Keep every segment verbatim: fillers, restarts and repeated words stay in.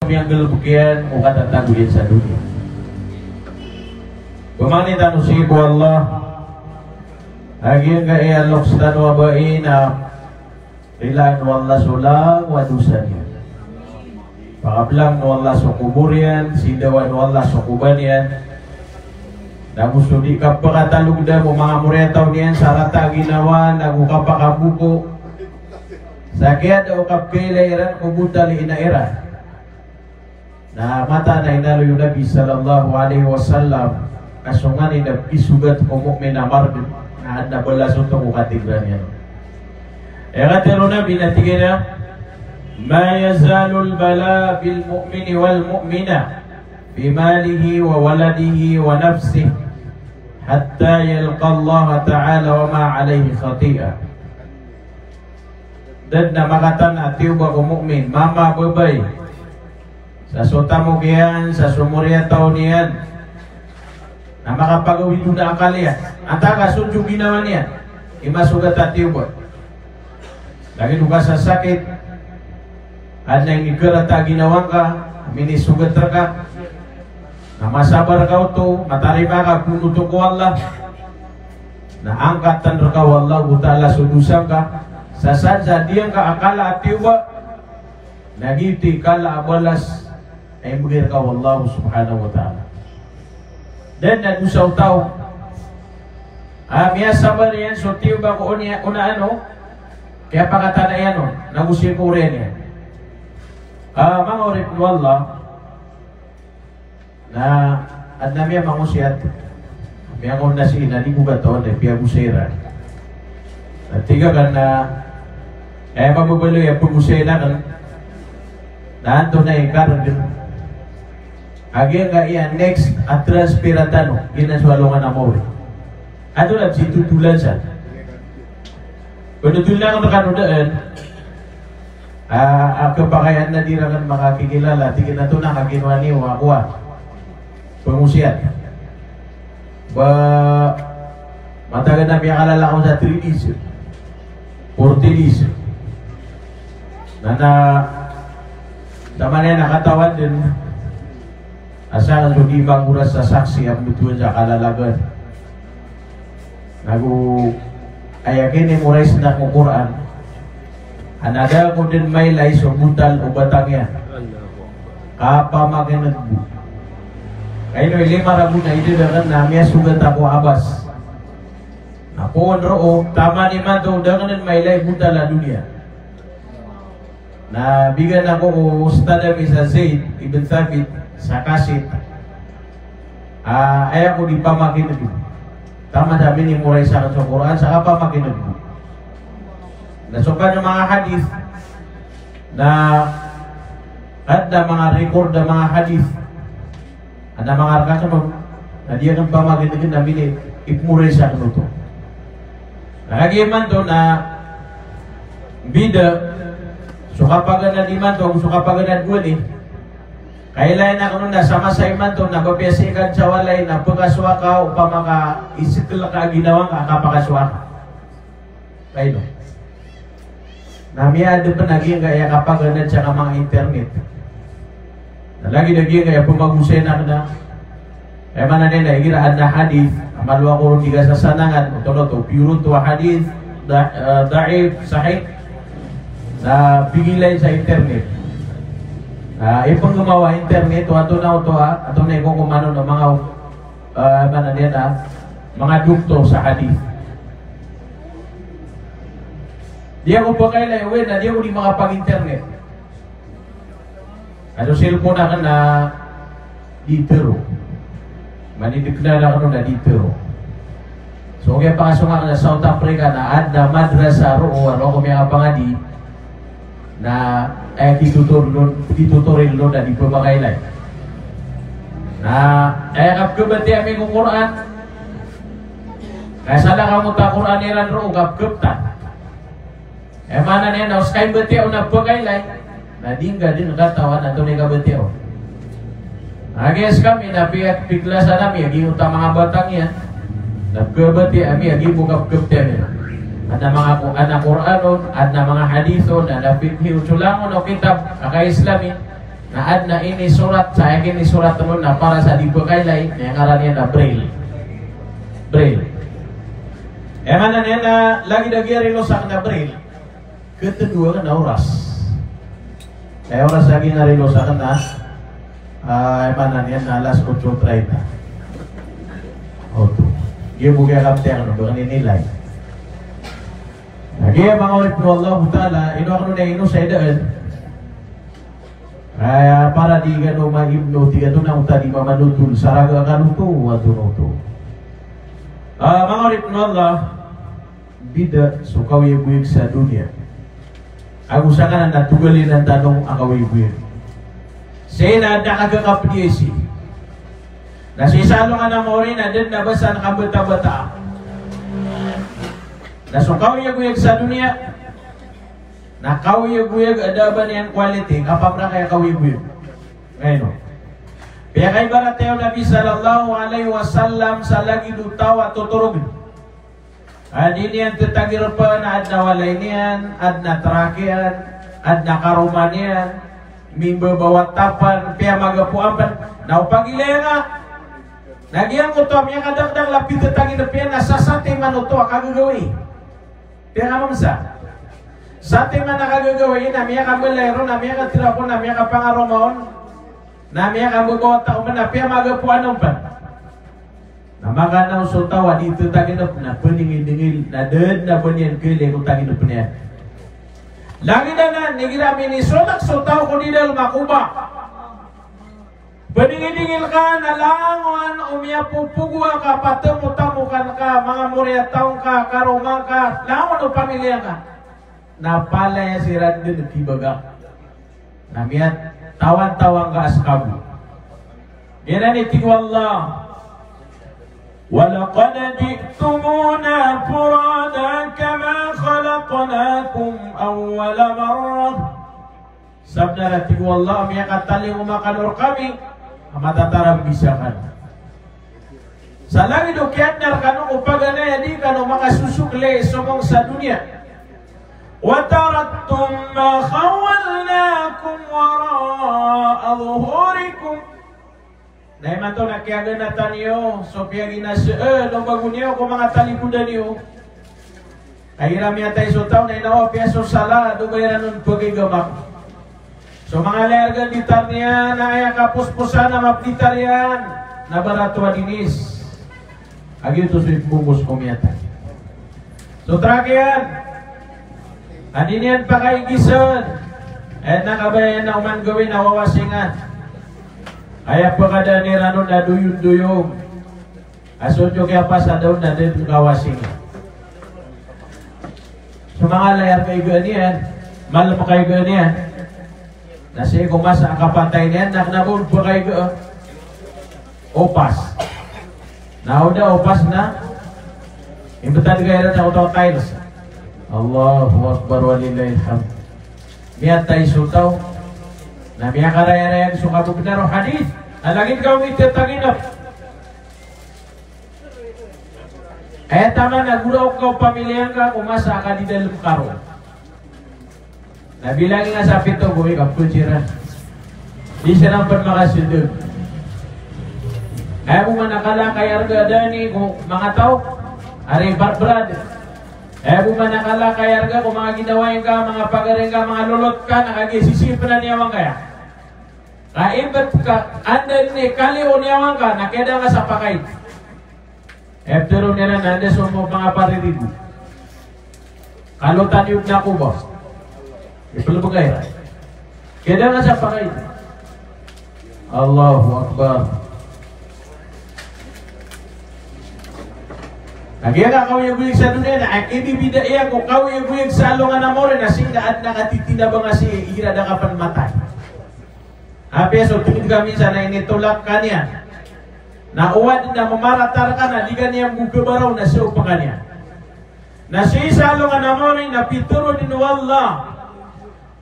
Miyanggalbk iyan o katatago iyan sa doniya. Pamangnin tano sii ko Allah a giyangkaya loks tano a bai na rilaan o Allah so langowan a dosa niyan. Pakablang o Allah so kobor iyan, sindawan o Allah so koba niyan. Nago so di kapakatalogda ko manga moriyataw niyan sa rata a ginawa, nago kapakaboko sa kiyada o kapkailay iran ko botal i ina iran. Na mataan a inaloy o Nabi sallallahu alaihi wasallam a so nganin a pisogat ko mu'min a margn na adn a balas oto ko katigran iyan. Aya katharo o Nabi na tig iyan a, "Ma yazalul bala bil mu'mini wal mu'mina fi malihi wa waladihi wa nafsihi hatta yalqa Allah ta'ala wa ma alayhi khati'ah." Da dn a makatana a tiyoba ko mu'min, mama, babay, sa so tamok iyan, sa so moriyataw niyan, na makapagawid on a akal iyan. Antaa ka so ginawa niyan i masogat a tiyoba. Lagid o kasasakit, adn a inikarata a ginawa ngka a minisogat rka, na masabar ka oto, matarima ka a phoon oto ko Allah, na angkatan rka o Allahu Ta'ala so dosa ngka, sa sadn sa di ngka a kala a tiyoba, na giyoto i kala a balas a imbgay rka o Allah subhanahu wa ta'ala. Da dn a dosa o taw a miyasabar iyan so tiyoba ko oniya, onaan o kiyapakatana iyan on, nago sii ko oriyan iyan. A, manga oripn o Allah, na adn a miyamangosiyat, miyangaona sii na di ko katawan a piyagosay iran. Na tig akn a, aya mababaloy a pagosayn akn na antonaa i kargn a giyangkaya next a transfer tano, giyanan so alongan a maori. Antonaa i pzitotolan san? Pnotol akn rkano dn a, a khapakay a adn a di rakn makakikilala, tig iyan a antonaa ka ginawa niyo a kowan, pangosiyat. Ba, matagan a miyakalala ako sa three days, four days. Na, na, taman iyan a katawan dn a sakn so di mangoras sa saksi a pmbtowan sa kalalagan. Nago aya kinimorize akn ko Qur'an a na da ako dn mailay so botal o batang iyan. Kapamakin'g bo. Ka ino i lima ragon a idad akn na miyasogat ako a bas. Na poon roo, taman imanto da akn dn mailay botal a doniya. Na bigan ako o ustadh ami sa Zaid ibn Thabit sa kasit. A, aya ko di pamakin'g. Taman sa minimorize akn so Qur'an sa kapamakin'g. Na so kano manga hadith, na adn a manga record a manga hadith. Adn a manga rk a kano, na di akn pamakin'g na mini, ipmorize akn oto. Na kagiya imanto na mbida so kapaganad imanto, so kapaganad gowani. Kailayan akn on na sa masa imanto na ba piyasikan sa walay na pkasowa ka opama ka iskl ka a ginawa ngka a kapakasowa ka. Kaino? Na miyaadn pn a giyangkaya kapaganad sa ka manga internet. Na lagid a giyangkaya pmbagosayn akn a, aya maana niyan na igira adn a hadith a malo ako ron di kasasanangan, oto, oto, pure oto a hadith, da-, eh, daif, sahih, na pigilay sa internet. Na ipnggmawa internet o antonaa oto a, antonaa i kokoman on o manga, eh, aya maana niyan na manga doktor sa hadith. Di ako pakailay, oway, na di ako di makapag-internet. Aya so cellphone akn na di tero. Manindg na akn on na di tero. So kiyapakasong akn sa South Africa na adn a madrasa roo a roo ako miyakapangadi. Na aya kitutor on, kitutor on na di pmakailay. Na aya kapkhabatiya ami ko Qur'an. Kaya sa langon ta Qur'an iran roo kapkhabta. Aya maana niyan na o ska i mbatiya on na pkailay, na di ngka dn katawan antonaa i kabatiya on. Agi skami na piya, piklasan ami a giyoto a manga batang iyan, na pkhabatiya ami a giyoto a kapkhabatiya ami. Adn a manga Qu-, adn a Qur'an on, adn a manga hadith on, adn a fiqh on, so langon o kitab a ka-Islami. Na adn a inisorat, sa aya kinisorat on na para sa di pkailay, na aya ngaran iyan na Braille. Braille. Aya maana niyan na lagid a giya rilosak na Braille, khatndo akn a oras. Aya oras lagid a rilosak na, ah, aya maana niyan na alas otso treinta. Oto. Giya bo giya kaptiya akn, ba akn inilay. Na giya manga oripn o Allahu Ta'ala, ino akn on na ino sa idaan. Aya para di kano maibno, di kano na oto di mamanotol sa raga kano oto, oto, oto. Ah, manga oripn o Allah, bida so kaoyagoyag sa doniya ago sangkanan a togalin tano a kaoyagoyag. Sii na da ka kapdiya sii. Na sii sa alongan a maori na da dn a ba san kambatabataa. Na so kaoyagoyag sa doniya, na kaoyagoyag a da a ba niyan quality, kapaprakay a kaoyagoyag. Ngayon, piyakaibarat iyan o Nabi sallallahu alaihi wasallam sa lagid o taw a totorogn. A di niyan tatagirepen, adn a walay niyan, adn a trak iyan, adn a karoma niyan, mimbabaw a tapan, piyamagapoan pn, na o pagilaya nga. Na giyangkoto a miyakadakdakl a pitataginep iyan na sa satiman oto a kagagawii. Piyakamamosa. Satiman a kagagawii na miyakabalay ron, na miyakatrak on, na miyakapangaroma on, na miyakababaw a taw pn, na piyamagapoan on pn. Na makanaw so taw a di tataginep na paningidingil, na da dn a ba niyan kailay ko taginep iyan. Lagid anan, igira minisolak so taw ko didalm a koba. Paningidingil ka na langon o miyapopogo a kapatamotamokan ka, manga moriya taw ngka, karoma ngka, langon o pamiliya ngka. Na palaya siran dn kibagak. Na miyatawan-tawan ka a skabo. Giyanan i tig o Allah, "Wa laqad ji'tumuna furada kama khalaqnakum awwala marrah." Sabnar a tig o Allah, miyakatalingoma kano rkami a matatarambisa kano. Sa lagid o kiyaadna rkano ko paganay a di kano makasosoklay somong sa doniya. Wa taraktum ma khawwalnakum wara'a zuhurikum. Na imanto na kiyaganatan iyo so piyaginasaan o bago niyo ko manga talikodan iyo. Ka igira miyatay so taw na inawa piya so sala, doba iran on pagigama. So manga layar ga nditar niyan, na aya kaposposan a mapditar iyan na barato a dinis. A giyoto so ipmbongos ko miyatay. So trak iyan a di niyan pakaigisan, aya na kabaya iyan na oman gawii na wawasingan. Aya pkadaan iran on na doyondoyong. A so diyok iyan pasad on na da dn kawasingan. So manga layar kaigaan iyan, malm kaigaan iyan. Na sii ko masa a kapatay niyan na kna ba on pkaigaa. Opas. Na o da opas na imbtad ka iran sa oto tiles. Allahu Akbar walillahil hamd. Miyatay so taw na miyakarayarayag so kabnar o hadith. Na lagid ka o mitataginep. Aya taman a goraok ka o pamiliya ngka ko masa a kadidalm ka ron. Na bilangi nga sa pito bo i kapto siran. Di siran pn makasdg. Aya bo man a kala a kayarga dn i ko manga taw a ribarbrad. Aya bo man a kala a kayarga ko manga ginawai ngka, manga pagari ngka, manga lolot ka, na kagiya sisii pn a niyawa ngka aya. Ka ibt ka anda dn i kaliyo o niyawa ngka na kiyada nga sa pakaid. Aya ptharoon iran na anda so manga paririgo. Kalotan iyo dn a koba. Iplbgay. Kiyada nga sa pakaid. Allahu Akbar. Na giya ka kaoyagoyag sa doniya na aya kibibida iyan ko kaoyagoyag sa alongan a maori na sii na adn a katitinabang a sii igira da ka pn matay. Apiya so tig ka minsan na initolak ka niyan. Na o adn a mamarata rka na di ka niyan bo kabaraw na sii o pka niyan. Na sii sa alongan a maori na pitharo dn o Allah,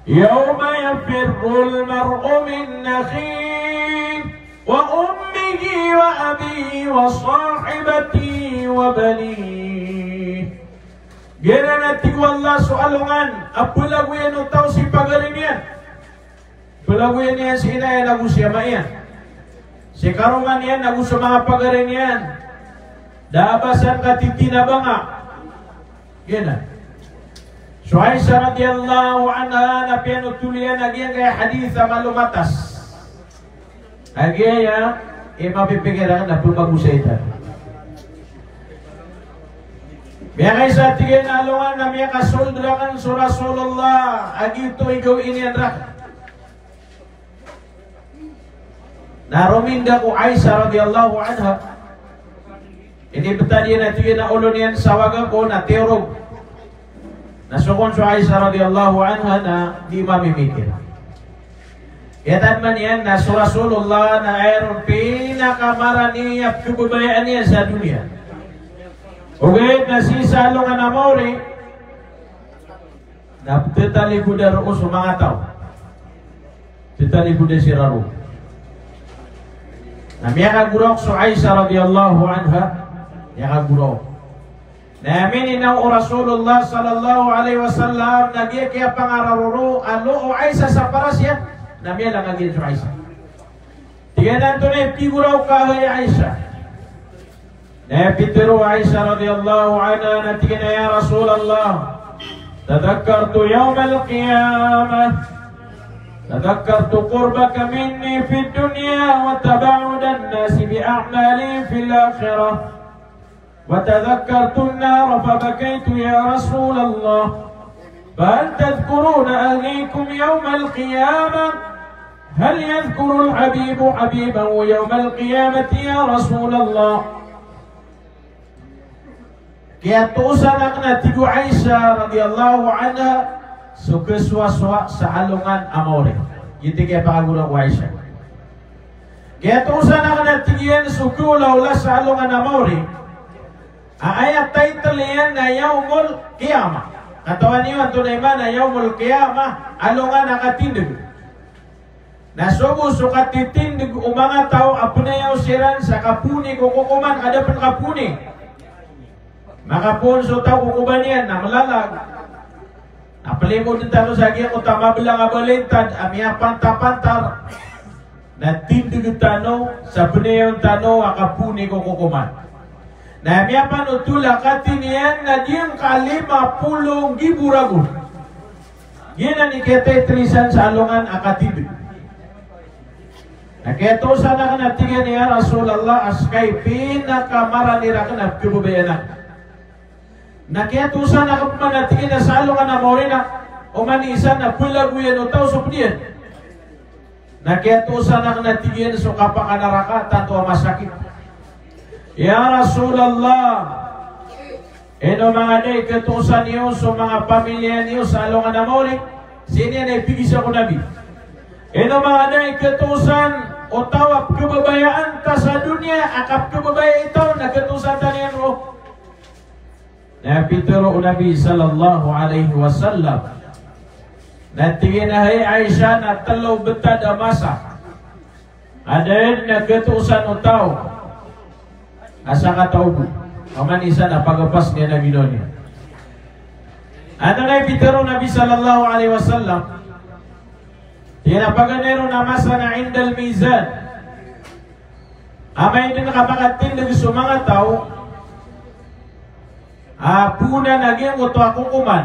"Yawma yafirrul mar'u min akhihi wa ummihi wa abihi wa sahibatihi wa banihi." Giyanan a tig o Allah so alongan a plagoyan o taw sii pagari niyan. Lagoyan iyan si ina iyan ago si ama iyan, si karoma niyan ago so manga pagari niyan. Da a ba san katitinabanga. Giyanan. So Aisha radhiyallahu anha na piyanothol iyan a giyangkaya hadith a malo matas. A giyaya i mapipikir akn na pmagosay tano. Miyakaisa, tig iyan, a alongan na miyakasold rakn so Rasulullah a giyoto i gawii niyan rakn. Na rominda ko Aisha radhiyallahu anha. Inibtad iyan a tig iyan a olo niyan sa waga ko na tiyorog. Na so kon so Aisha radhiyallahu anha na di mamimikir. Iyatad man iyan na so Rasulullah na aya ron pinakamarani a pkhababayaan iyan sa doniya. Ogaid na sii sa alongan a maori, na pthatalibod a roo so manga taw. Pthatalibod a siran roo. Na miyakagoraok so Aisha radhiyallahu anha. Miyakagoraok. Na aya mininaw o Rasulullah sallallahu alaihi wasallam na giya kiyapangararoro a loo o Aisha sa paras iyan. Na miyalang a giya so Aisha. Tig iyan a antonaa i pgoraok ka, hay Aisha? Na pitharo o Aisha radhiyallahu anha na tig iyan a, ya Rasulullah, tadhakkartu yawmal qiyamah, tadhakkartu qurbaka minni fid dunya wa taba'udan nasi bi a'malihim fil akhirah. Wa tadhakkartun nar fabakaytu ya Rasulallah. Fahal tadhkuruna akhikum yawmal qiyamah? Hal yadhkurul habibu habibahu yawmal qiyamati ya Rasulallah? Kiyatosan akn a tig o Aisha radhiyallahu anha so khasowasowa sa alongan a maori. Giyoto i kiyapakagoraok o Aisha. Kiyatosan akn a tig iyan so khaolaola sa alongan a maori a aya title iyan na Yawmul Qiyamah. Katawan iyo antonaa i maana Yawmul Qiyamah, alongan a katindg. Na so bo so katitindg o manga taw a pnayaw siran sa kapooni ko kokoman ka da pn kapooni. Makapoon so taw ko koba niyan na mlalag. Na plimoden tano sa giyangkoto a mablang a balintad a miyapantapantar. Na tindg tano sa pnayawn tano a kapooni ko kokoman. Na miyapanothol a kati niyan na giyangkai a lima polo nggibo ragon. Giyanan i kiyatitilisan sa alongan a katindg. Na kiyatosan akn a tig iyan, ya Rasulallah, a ska i pinakamarani rakn a pkhababayaan akn. Na kiyatosan akn pman a tig iyan a sa alongan a maori na oman i isa na plagoyan o taw so pd iyan. Na kiyatosan akn a tig iyan so kapakanaraka tanto a masakit. Ya Rasulallah, ino manga da i khatosan iyo so manga pamilya niyo sa alongan a maori? Sii niyan a ipigisa ko Nabi. Ino manga da i khatosan o taw a pkhababayaan ta sa doniya a kapkhababayai taw na khatosan tano iyan roo? Na pitharo o Nabi sallallahu alaihi wasallam na tig iyan a, hay Aisha, na tlo btad a masa a da dn a khatosan o taw a sakataw bo. Oman i isa na pagapas niyan a ginawa niyan. Antonaa i pitharo o Nabi sallallahu alaihi wasallam? Tig iyan a paganay ron a masa na indal mizan. Amay dn ka makatindg so manga taw a poon a giyangkoto a kokoman,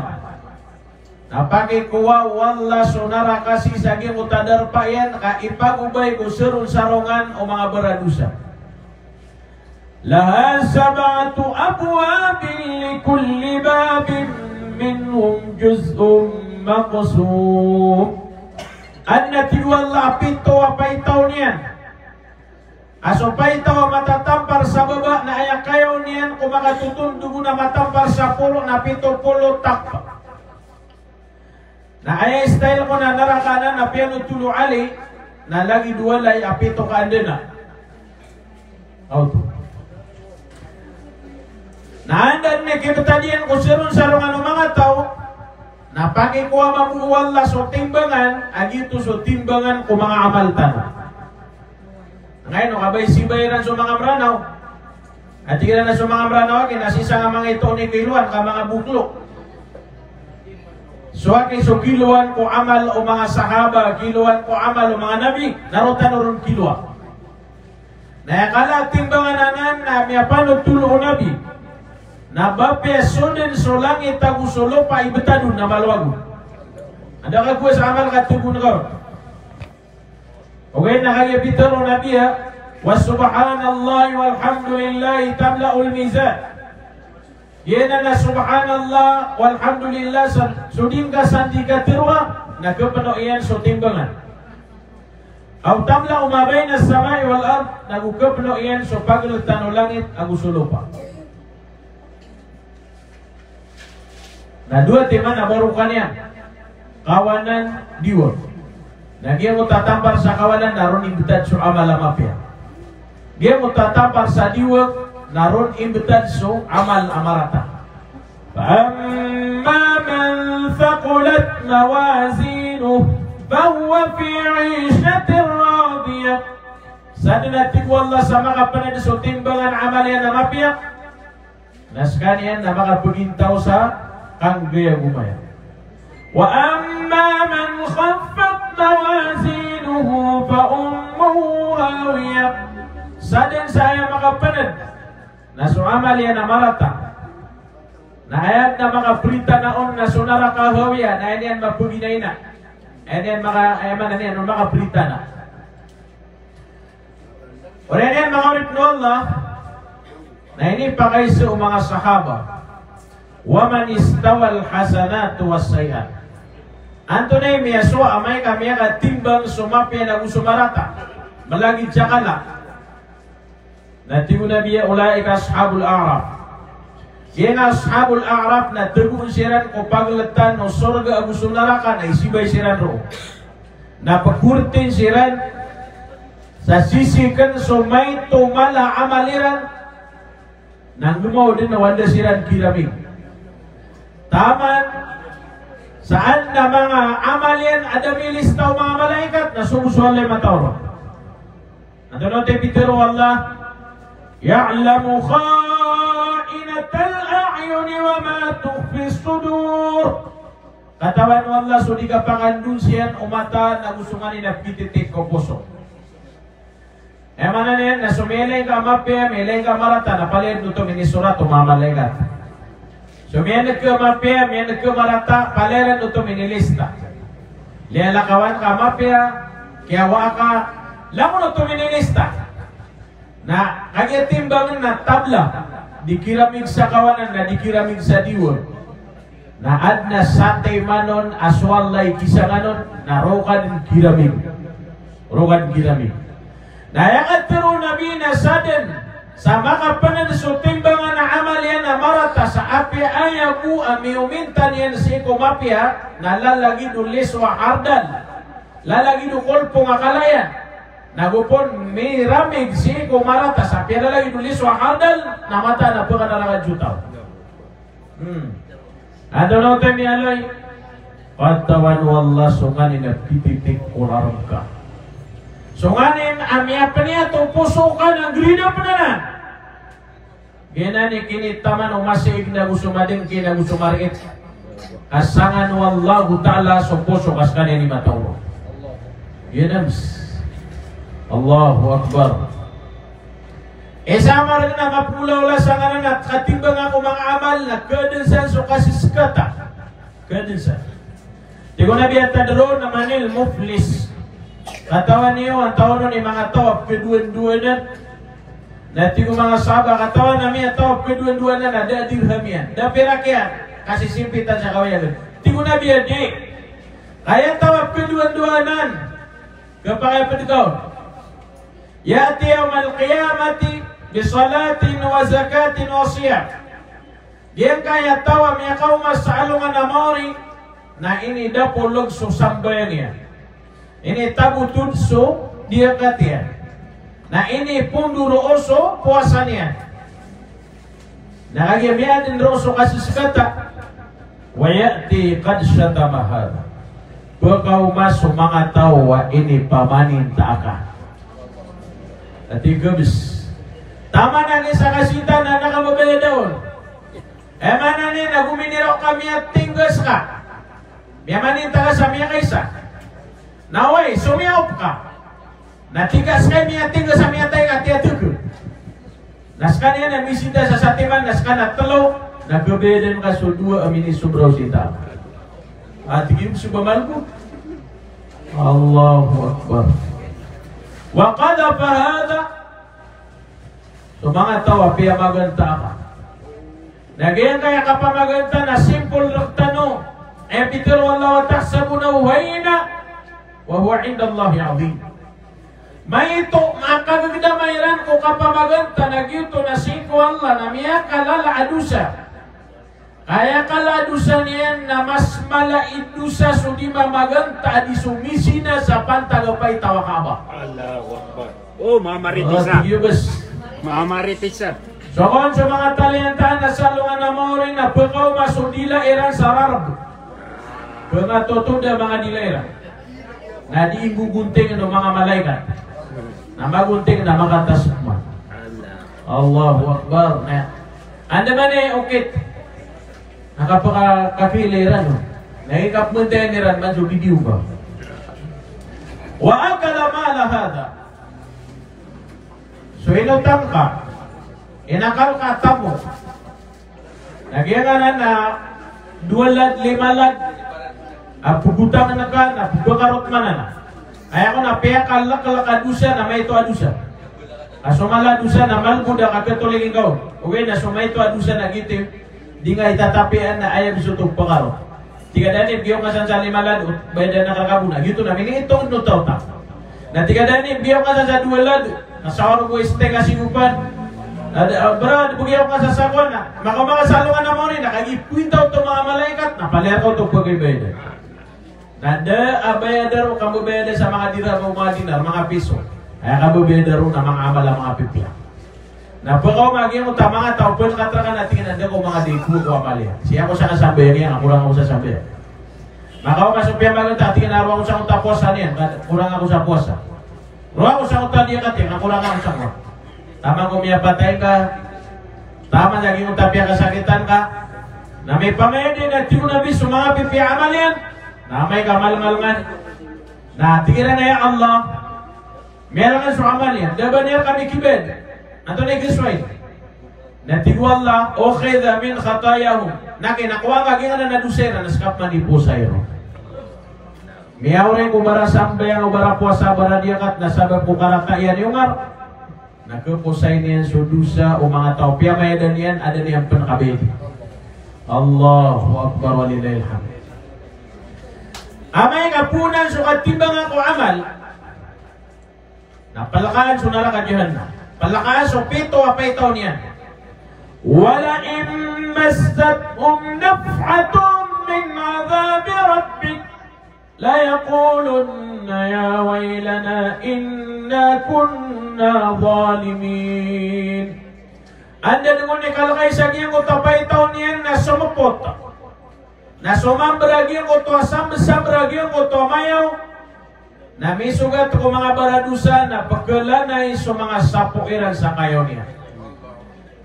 na pakikowa o Allah so naraka sii sa giyangkoto a darpa iyan ka ipagobay ko saronsarongan o manga baradosa. Laha sab'atu abwabin likulli babin minhum juz'un maqsum. Adn a tig o Allah a pito a paitaw niyan. A so paitaw a matatampar sa baba na aya kayaw niyan ko makatotondog on a matampar sa poro na pito polo takp. Na aya style ko na naraka anan na piyanothol o Ali na lagid o walay a pito ka anda na. Oto. Na anda dn i kibtad iyan ko saronsarongan o manga taw, na pakikowa mambo o Allah so timbangan a giyoto so timbangan ko manga amal tano. Angkaino ka ba i siba iran so manga Mranaw? A tig iran a so manga Mranaw aki na sii sa manga ito ni kiloan ka manga boklo. So aki so kiloan ko amal o manga sahaba, kiloan ko amal o manga nabi, na roo tano ron kiloa. Na aya kala a timbangan anan na miyapanotol o Nabi na ba piya so dn so langit ago so lopa i btad on na maloag on. Anda ka kowa sa amal ka tgn ka ron. Ogaid na kagiya pitharo o Nabi a, "Wa subhanallahi walhamdulillahi tamla'ul mizan." Giyanan a subhanallah, walhamdulillah, sa, so di ngka san di katharo a, na khapno iyan so timbangan. Aw tamla'u ma baynas sama'i wal ard, na go khapno iyan so pagltan o langit ago so lopa. Na dowa timan a barokan iyan, kawanan, diwag. Na giyangkoto a tampar sa kawanan na ron imbtad so amal a mapiya. Giyangkoto a tampar sa diwag na ron imbtad so amal a marata. Fa amma man thaqulat mawazinuhu fahuwa fi 'ishatir radiyah. Sadn a tig o Allah sa makapnd so timbangan a amal iyan a mapiya, na skaniyan na makapagintaw sa kanggay a gomaya. Wa amma man khaffat mawazinuhu fa ummuhu hawiyah. Sadn sa aya makapnd na so amal iyan a marata, na aya dn a makaplitana on na so naraka hawiyah, na aya niyan mapaginaina. Aya niyan maka, aya maana niyan on makaplitana. Oriyan iyan manga oripn o Allah, na inipakaiza o manga sahaba, "Wa man istawal hasanatu was sayyi'at?" Antonaa i miyasowa amay ka miyakatimbang so mapiya ago so marata, malagid sa kala? Na tig o Nabi a, "Ulaika ashabul a'raf." Giyanan a ashabul a'raf na tagoon siran ko pagltan o sorga ago so naraka na isibay siran roo. Na pkhortin siran sa sisii kn so maito mala a amal iran, na ngemaw dn o anda siran kiramig. Taman sa anda manga amal iyan a da milista o manga malaikat, na so bo so Allah i mataw ron. Antonaa oto i pitharo o Allah, "Ya'lamu kha'inatal a'yuni wa ma tukhfis sudur." Katawan o Allah so di kapakandonsiyan o mata na go so nganin a pititik ko poso. Aya maana niyan na so miyailay ngka a mapiya, miyailay ngka a marata na palaya dn oto minisorat o manga malaikat. So miyan'g ka a mapiya, miyan'g ka a marata, palaya dn oto minilista. Liyalakawan ka a mapiya, kiyawaa ka, langon oto minilista. Na kagiya timbangn na tabla, di kiramig sa kawanan na di kiramig sa diwag. Na adn a satiman on a so Allah i kisangan on, na roo ka dn kiramig. Roo ka dn kiramig. Na aya katharo o Nabi na sadn sa makapnd so timbangan a amal iyan a marata sa apiya aya bo a miyomintan iyan sii ko mapiya, na lalagid o liso a hardal. Lalagid o kolpong a kala iyan. Na go pn miramig sii ko marata sa apiya lalagid o liso a hardal, na mataan a pkhanaraka so taw. Hmm. Antonaa oto i miyailay? Katawan o Allah so nganin a pititik ko larang ka. So nganin a miyapniyat o poso ka na gridapn anan. Giyanan i kinitaman o masiig na go so madngki na go so mariit. Kasangan o Allahu Ta'ala so poso ka skaniyan i mataw. Giyanan. Allahu Akbar. Isa a margn a mapmolaola sa nganan a katimbang ko manga amal na khadn san so kasiskata. Khadn san. Tig o Nabi a tadrona manil muflis. Katawan iyo antaa onon i manga taw a pkhadowandowanan? Na tig o manga sahaba, katawan ami a taw a pkhadowandowanan na da a dirham iyan, da a pirak iyan, kasisimpitan sa kawiyagan. Tig o Nabi a di. Ka aya taw a pkhadowandowanan, khapakay a pd ka on. Ya'ti yawmal qiyamati bi salatin wa zakatin wa siyam. Giyangkaya taw a miyakaoma sa alongan a maori, na inidapolog so sambayang iyan. Initabotod so diyakat iyan. Na inipondoroo so powasa niyan. Na kagiya miyadn roo so kasiskata, wa ya'ti qad shatama hadha. Pkaoma so manga taw a inipamaninta ka. Ati gabs. Taman a gisa kasitan a na ka mabayad on. Aya maana niyan na gominiraw ka miyatinggas ka. Miyamaninta ka sa miyakaisa. Na oway, so miyaop ka. Na tig ka skaniyan, tig ka sa miyatay ka, tiyateg. Na skaniyan na misita sa satiman, na skaniyan na telo, na khabayadan ka so dowa a minisobra o sita. A tig iyan so ba malbod. Allahu Akbar. Wa qadhafa hadha. So manga taw a piyamaganta ka. Na giyangkaya kapamaganta na simple rktano. Aya pitharo o Allah, "Wa tahsabunahu hayyinan wa huwa indallahi azim." Maito, makagagdam iran ko kapamaganta na giyoto na sii ko Allah na miyakalala a dosa. Ka aya kala a dosa niyan na mas mala i dosa so di mamaganta a di so mizina sa pantag a paitaw a Kaaba. Allahu Akbar. O, mamaritisa. Tig iyo, bes. Mamaritisa. So kon so manga taliyantaan na sa alongan a maori na pkaoma so dila iran sa rarb. Pngatotoda manga dila iran. Na di inggogonting o manga malaikat. Na magonting na makatasik man. Allahu Akbar. Na andamanaya i okit. Na kapakakilay iran, no? Na ikapmntayan iran man so video ba. Wa akala mala hadha. So inotang ka, inakal ka a tamok. Na giyanan na dowa lad, lima lad a pgotangan ka, na pgkarot man anan. Aya kon a piyakaleklek a dosa na maito a dosa. A so mala a dosa na malbod a kakatolingin ka on. Ogaid na so maito a dosa na giyoto i di nga itatapiyaan na aya bisoto pkarot. Tig a dani, biyaw ka san sa lima lad, bayadan akn rka bo na. Giyoto na miniitong dn o taw ta. Na tig a dani, biyaw ka san sa dowa lad, na sa waro bo istay ka sigopan. Na da, a, brad, biyaw ka san sa kowan na. Makaoma ka sa alongan a maori na kagiya pointa oto manga malaikat, na palaya ka oto pagaibayadan. Na da a bayada ron, kambabayada sa manga dirham o manga dinar, manga piso. Aya kambabayada ron na manga amal a manga pipiya. Na pkaoma giyangkoto a manga taw, pn katrakan a tig iyan a da ko manga di ko ko amal iyan. Sii ako sa kasambayang iyan, a korang ako sa sambayang. Makaoma so piyamaganta, tig iyan a roo ako sangkoto a powasa niyan, ka korang ako sa powasa. Roo ako sangkoto a diyakat iyan, ka korang ako sangkoto. Taman ko miyapatay ka, taman a giyangkoto a piyakasakitan ka. Na mipamayad iyan a tig o Nabi so manga pipiya a amal iyan. Na amay ka malmalngan. Na tig iran a ya Allah. Miyalangan so amal iyan, da a ba niyan rkami kibayad? Antonaa i gsowa iyan? Na tig o Allah, "Ukhidha min khatayahum." Na kinakowa ngka giyangkanan a dosa iran, na ska pman i powasa iran. Miyaori ko barasambayang, o barapowasa, baradiyakat, na sabap ko karata iyan i Umar. Na khaposayn iyan so dosa o manga taw, piyamayadan iyan, a da niyan pn kabayadi. Allahu Akbar walillahil hamd. Amay ka poonan so katimbanga ko amal. Na palkaan so naraka Jahannam. Palkaan so pito a paitaw niyan. Wala in massathum nafhatun min adhabi rabbik la yaqulunna ya waylana inna kunna zalimin. Anda dn kon ikalkay sa giyangkoto a paitaw niyan na somopot. Na somambr a giyangkoto a sambsambr a giyangkoto a mayaw. Na misogat ko manga baradosa na pkhalanay so manga sapo iran sa kayaw niyan.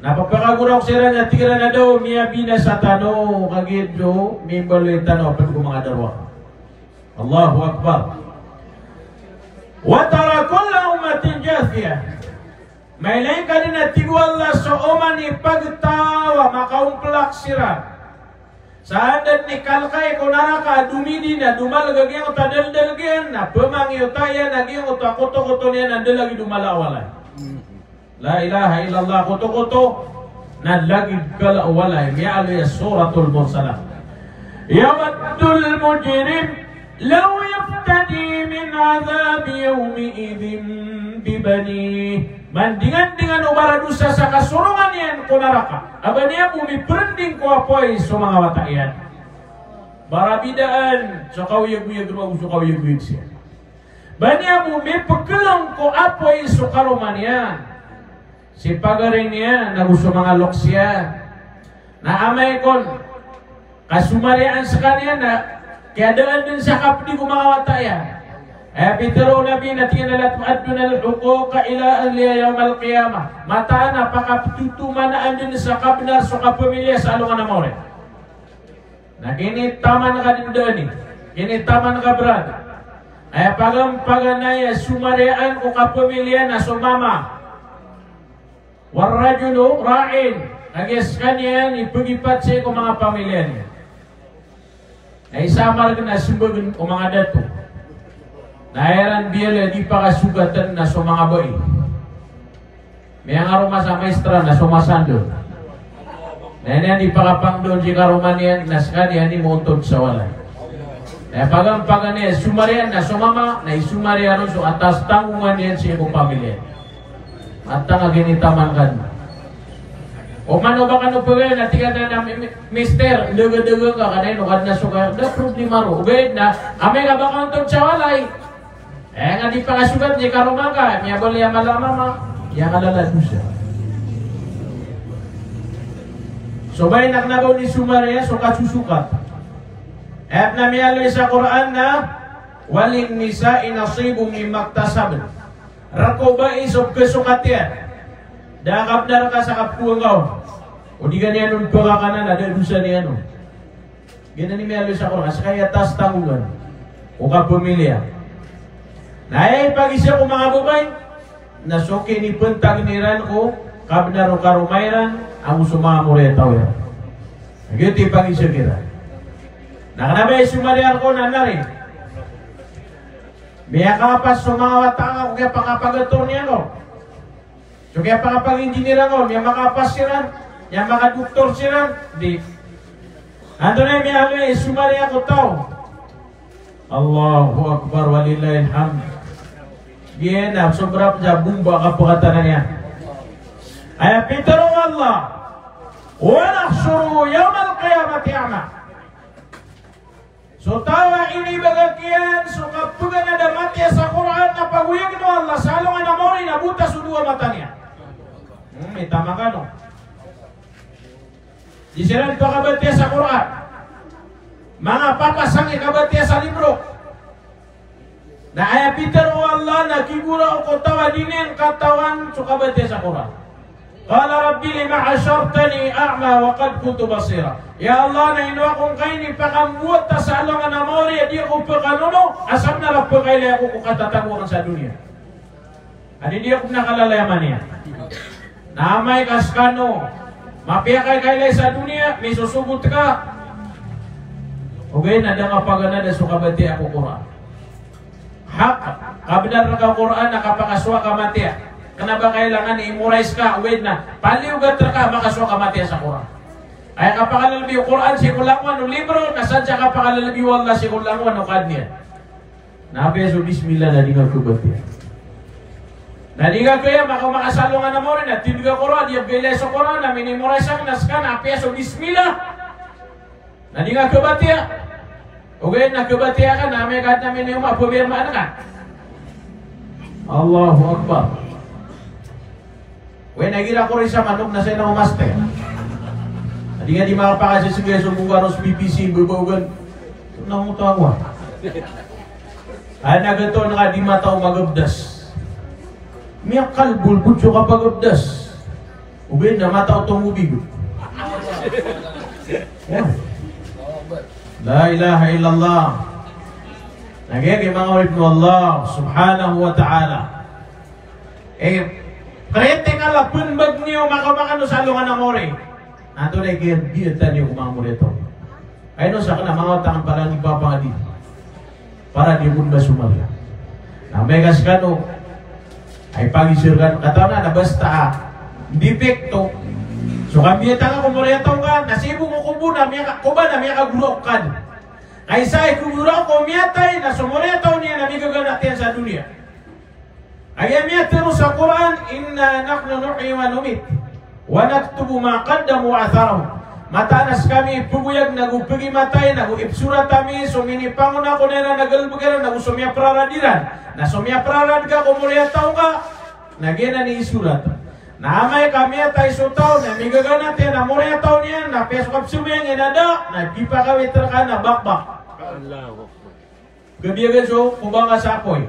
Na pphakagoraok siran na tig iran a da o miyabinasa tano, kagiya da o mimbaloy tano a pd ko manga darowaka. Allahu Akbar. Wa tara kulla ummatin jathiyah. Mailay ka dn a tig o Allah so oman i pagtaw a makaomplak siran. Sa anda dn i kalkay ko naraka a domidi na domalg a giyangkoto a daldalg iyan na pmangiyota iyan a giyangkoto a kotokoto niyan a da lagid o mala a walay. La ilaha illallah, kotokoto na lagid kala o walay, miyaaloy a Suratul Mursalat. Yawaddul mujrim law yaftadi min adhabi yawmi'idhin bibanih. Mandingandingan o baradosa sa kasorongan iyan ko naraka a ba niyan bo miprnding ko apoy so manga wata iyan. Barabidaan so kaoyagoyag roo ago so kaoyagoyag siyan. Ba niyan bo mipkhlng ko apoy so karoma niyan, si pagari niyan, ago so manga loks iyan. Na amay kon ka somariyaan skaniyan na kiyadaan dn sa kapdi ko manga wata iyan. Aya pitharo o Nabi na tig iyan a la tu'addunal huquqa ila ahliha yawmal qiyamah. Mataan a pakapthotomanaan dn sa kabnar so kapamilya sa alongan a maori. Na kinitaman ka dn dn i Kinitaman ka brad. Aya pagampaganay a somariyaan ko kapamiliya na so mama. Warrajulu ra'in. Kagiya skaniyan i pagipat sii ko manga pamiliya niyan. Na isa a margen a sembag o manga dato. Na aya iran biyaloy a di pakasogatan na so manga bai. Miyangaroma sa maestra na so masandol. Na aya niyan di pakapangdon si karoma niyan na skaniyan i moontod sa walay. Na aya pagampaganay a somariyaan na so mama, na isomariya ron so atas tanggongan iyan sii ko pamiliya. Matang a kinitaman kano. Oman o ba kano pegay na tig anan a mi-, mi-, mister, ndegedege ka, ka na ino, ka adn a so kaya, da problema ron. Ogaid na, amay ka ba ka ontod sa walay. Aya nga di pakasogat si karoma ka, miyabaloy a mala a mama, aya nga laladosa. So ba ino kna ba on isomariyaan so kasosogat. Aya pn a miyaaloy sa Qur'an na, "Walin nisa'i nasibun mimma iktasabna." Rk o bai so pkhasogat iyan. Da a kabnar ka sa kapkowangkaw. O di ka niyan on pkhakanan a da a dosa niyan on. Giyanan i miyaaloy sa Qur'an, skaya atas tanggongan o kapamiliya. Na aya ipagiza ko manga babay na so kinipntagn iran ko kabnar o karoma iran ago so manga moriyataw iran. Giyoto i pagiza kiran. Na kna ba isomariyaan ko na nari. Miyakaapas so manga wata ngka ko kiyapakapag-attorney ngka. So kiyapakapag-engineer ngka, miyamakaapas siran, miyamakadoktor siran, di. Antonaa i miyaaloy a isomariyaan ko taw? Allahu Akbar, walillahil hamd. Giyanan, sobra pn sa bomba a kapakatana niyan. Aya pitharo o Allah, "Wa nahshuruhu yawmal qiyamati a'ma." So taw a inibagak iyan so kapeganad a matiya sa Qur'an na pagoyagn o Allah sa alongan a maori na bota so dowa mata niyan. Hmm, itaman kano. Di siran pakabatiya sa Qur'an. Manga papasang i kabatiya sa libro. Na aya pitharo o Allah na kigorao ko taw a di niyan katawan so kabatiya sa Qur'an. Qala rabbi lima hashartani a'ma wa qad kuntu basira. Ya Allah, na ino ako ngka inipakambowata sa alongan a maori a di ako pkanono, a sabnar a pkailay ako ko katatago akn sa doniya. A di, di ako pn a kalalayaman iyan. Na amay ka skano, mapiya ka i kailay sa doniya, misosogot ka. Ogaid na da nga paganada so kabatiya ko Qur'an. Hak, kabnar rka o Qur'an na kapakasowa ka matiya. Kna ba kailangan i-memorize ka, ogaid na paliyogat rka a makasowa ka matiya sa Qur'an. Aya kapakalalbi o Qur'an sii ko langowan o libro, na sadn sa kapakalalbi o Allah sii ko langowan o Kadnan iyan. Na apiya so bismillah na di nga kabatiya. Na di nga kaya maka-, makasalongan a maori na tindg a Qur'an, di nga kailay so Qur'an, na minimorize akn na ska na apiya so bismillah. Na di nga kabatiya. Ogaid na kabatiya ka na amay ka adn a minioma a pabirmaan ka. Allahu Akbar. Oway, na igira ko ri sa manok na saya na o master. Di nga di makapakasisingay so bongkar o so B B C, babaogan. Na mo to ako. Ay, na gato na ka di mataw magabdas. Miyakalbol bo so kapagabdas. Ogaid na mataw tomobig. Ya. La ilaha illallah. Na giya, giya manga oripn o Allah subhanahu wa ta'ala. Eh, critical a pnbag niyo makamakano sa alongan a maori. Antonaa i kiyabiyatan iyo ko manga moriyataw? Ay no, sakn a manga wata ngka pala di papangadi. Para di pn ba somariya. Na amay ka skano, ay pagizr kano, katawan na basta a depekto. So kambiyatan ka ko moriyataw ngka, na sii bo ko kobo na miyaka-, koba na miyakagorao ka dn. Ka isa i kogorao ko miyatay, na so moriyataw niyan na migaganat iyan sa doniya. Aya miyatharo sa Qur'an, "Inna nahnu nuhyi wa numit, wa naktubu ma qaddamu wa atharahum." Mataan a skami i pgoyag nago pgimatay nago ipsorat ami so minipangona ko iran a galbk iran nago so miyaprarad iran. Na so miyaprarad ka ko moriyataw ka, na giyanan i isorat. Na amay ka miyatay so taw, na migaganat iyan a moriyataw niyan, na apiya so kapsambayang iyan a da, na di pakawitr ka na bakbak. Allahu Akbar. Kabiyagan so kobang ka sa apoy.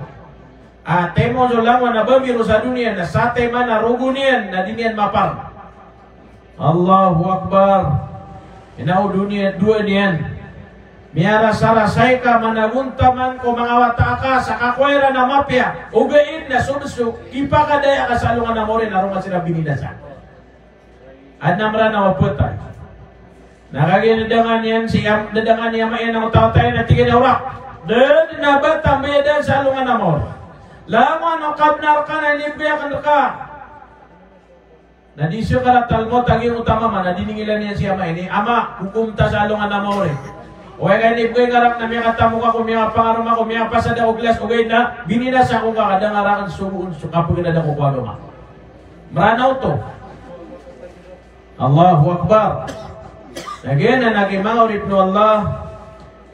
A, taimo so langowan a bamiro sa doniya, na satay man a rogo niyan, na di niyan mapar. Allahu Akbar. Ino o doniya, dowa niyan. Miyarasarasay ka managontaman ko manga wata aka sa kakowa iran a mapiya. Ogaid na so bes so kipakadaya ka sa alongan a mawri na roo nga siran bininasa. Adn a Mranaw a phatay. Na kagiya dadangan iyan si am-, dadangan iyan a ama iyan a matawatay na tig iyan a orak. Da dn a ba tambayadaan sa alongan a mawri. Langon o kabnar ka na inibgay akn rka. Na di sakarat al-mawt a giyangkoto a mama na diningilan iyan si ama iyan, "Ama, kokom ta sa alongan a mawri. Oway ka inibgay ngka rakn na miyakatamok ako, miyakapangarom ako, miyakapasad ako glass, ogaid na bininasa ako ngka, ka da ngka rakn sogoon so kapaganad ako ko agama." Mranaw oto. Allahu Akbar. Na giyanan a giya manga oripn o Allah.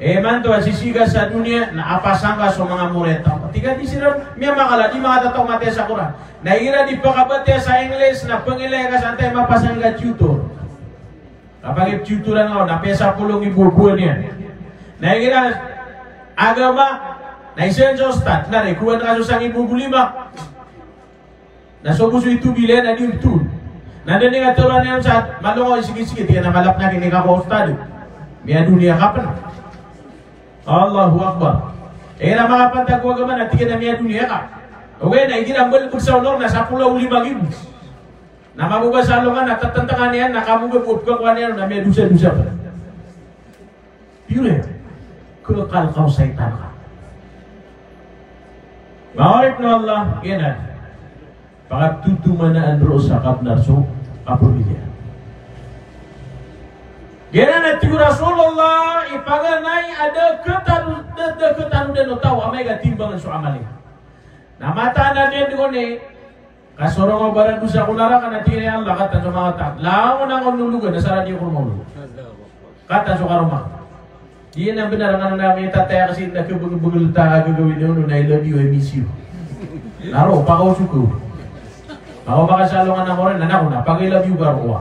Imanto a sisiga sa doniya na apasang ka so manga mawri a taw. Tig a di siran miyamakala, di makatataw matiya sa Qur'an. Na igira di pakabatiya sa English na pangilay ka sa antaa i mapasang ka tutor. Kapag tutoran ka on na piya sapolo nggibo bowan iyan. Na igira agama na isa iyan sa ustad, na ri, kowaan ka so sanggibo bo lima. Na so bo so itobi iyan na di on toon. Na da niyan katoroan iyan sa malongaw, sige, sige, tig iyan a malapn a kini ka ko ustad. Miyadoniya ka pn. Allahu Akbar. Igira makapantag ko agama na tig iyan a miyadoniya ka. Ogaid na igira mbalbg sa onor na sapolo ago lima nggibo. Na mababa sa alongan na tatantngan iyan na kamoga bo pkakowa niyan na miyadosadosa pn. Pure. Kekal ka o saitan ka. Manga oripn o Allah, giyanan. Pakatotomanaan roo sa kabnar so kapamilya. Giyanan a tig o Rasulullah, ipaganay a da ketaro-, da, da ketarodan o taw amay ka timbangn so amal iyan. Na mataan a dn di ko ni Kasorong o barandosa ko naraka na tig iyan a Allah, katan so manga wata. Langon angkoto nologa na sa radiyo ko roma olo. Katan so karoma. Di iyan a bnar a ngka na mitataya ka sii na kebegel-begel ta a gagawin iyan on na I love you, I miss you. Na roo, pakaosok ka. Ako makasalongan a mawri na nako na paka-I love you ka roo.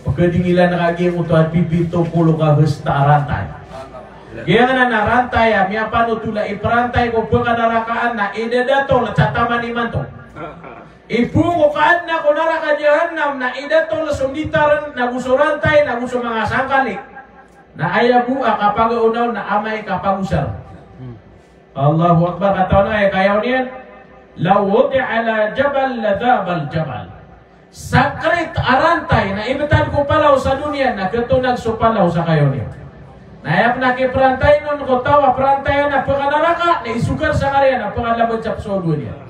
Pekadingilan ka giyangkoto a bibito polo ka hesta a rantay. Giyanan a rantay a miyapanothol a iprantay ko pekanarakaan na idadatol sa taman imanto. Ipoon ko kaadna ko naraka jahannam na idatol so nditarn na go so rantay na go so manga sangkali. Na aya bo a kapagaonaw na amay kapagosar. Allahu Akbar, katawan ka aya kayaw niyan. Law wudi'a ala jabal ladhabal jabal. Sakrit a rantay na ibtad ko palaw sa doniya na ketonag so palaw sa kayaw niyan. Na aya pn a kiprantay on ko taw a prantay a pekanaraka na isogar sa kariya na pekalabat sa psowa niyan.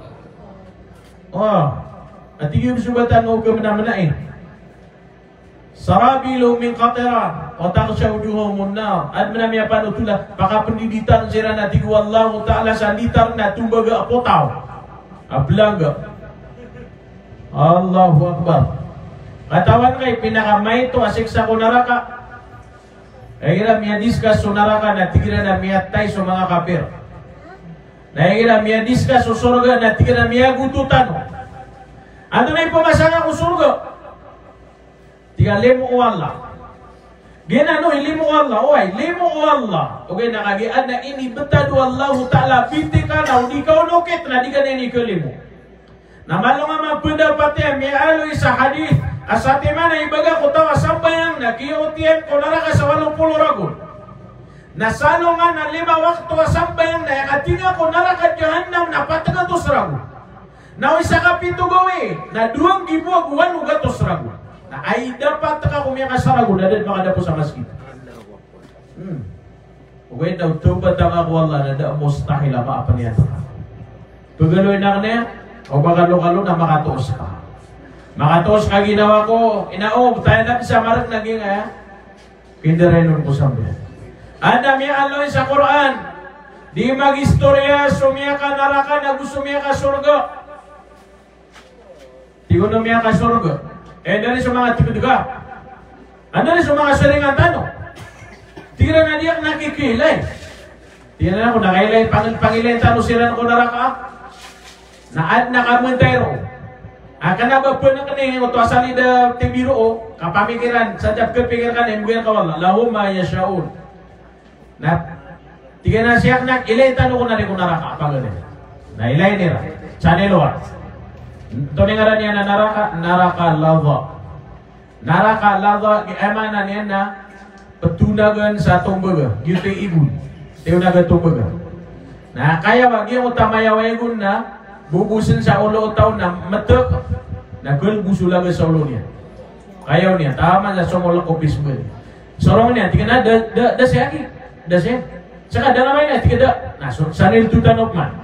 O, a tig iyan so batan o kemnamnai. Sarabiluhum min qatiran, wa taghsha wujuhahum an-nar. Adn a miyapanothol a pakapndiditan siran a tig o Allahu Ta'ala sa nditar na tombaga a potaw a blangga. Allahu Akbar. Katawan ka i pinakamaito a siksa ko naraka. Igira miyadiskas so naraka na tig iran a miyatay so manga kapir. Na igira miyadiskas so sorga na tig iran a miyagoto tano. Antonaa i pamasa ngka ko sorga? Tig a limo o Allah. Giyanan o limo o Allah, oway, limo o Allah. Ogaid na kagiya adn a inibtad o Allahu Ta'ala a bitikan a o di ka onokit na di ka niyan ikalimo. Na malo nga mapndapat iyan, miyaaloy sa hadith a satiman a ibaga ko taw a sambayang na kiyaotiyan ko naraka sa walo polo ragon. Na sa alongan a lima wakto a sambayang na aya katinga ko naraka jahannam na pat gatos ragon. Na o isa ka pito gawii na dowa nggibo ago walo gatos ragon. Na aya dapat ka ko miyakasaragon na da dn makadapo sa masgit. Hmm. Ogaid na o tawbat angka ko Allah na da a mustahil a maapn iyan. Pagaloy na kna, o ba kalokalo na makatoos ka. Makatoos ka ginawa ko, ina o, taya na bisa marek na giyangkaya. Kindarainon ko sambayang. Adn a miyaaloy sa Qur'an, di magistoriya so miyakanaraka na go so miyakasorga. Tig o miyakasorga, eh, dari so manga tig o dga. Anda dari so manga saringan tano? Tig iran a di akn kikiilay. Tig iran a ko na kailay, pangil-, pangilay tano siran ko naraka. Na adn a kamantayi roo. A kna ba pnekni oto a salid a tibi roo, kapamikiran, sa dap kapikir ka na imbgan ka o Allah. Lahum ma yasha'un. Na tig iyan a siya kna, ilay tano ko na di ko naraka, pangilay. Na ilay iran. Sa di lowar. Antonaa i ngaran iyan a naraka, naraka Ladha. Naraka Ladha, aya maana niyan na Petonagan sa tombaga, giyoto i igon. Tiyonagan tombaga. Na kayawa, giyangkoto a mayawa igon na bobosen sa olo o taw na metek. Na galebos o laga sa olo niyan. Kayaw niyan, taman sa somolek ko pisbel. Sorong niyan, tig iyan a da, da, da saya ki, da saya. Seka da nga main a, tig iyan a da. Na so, sanil to tano pman.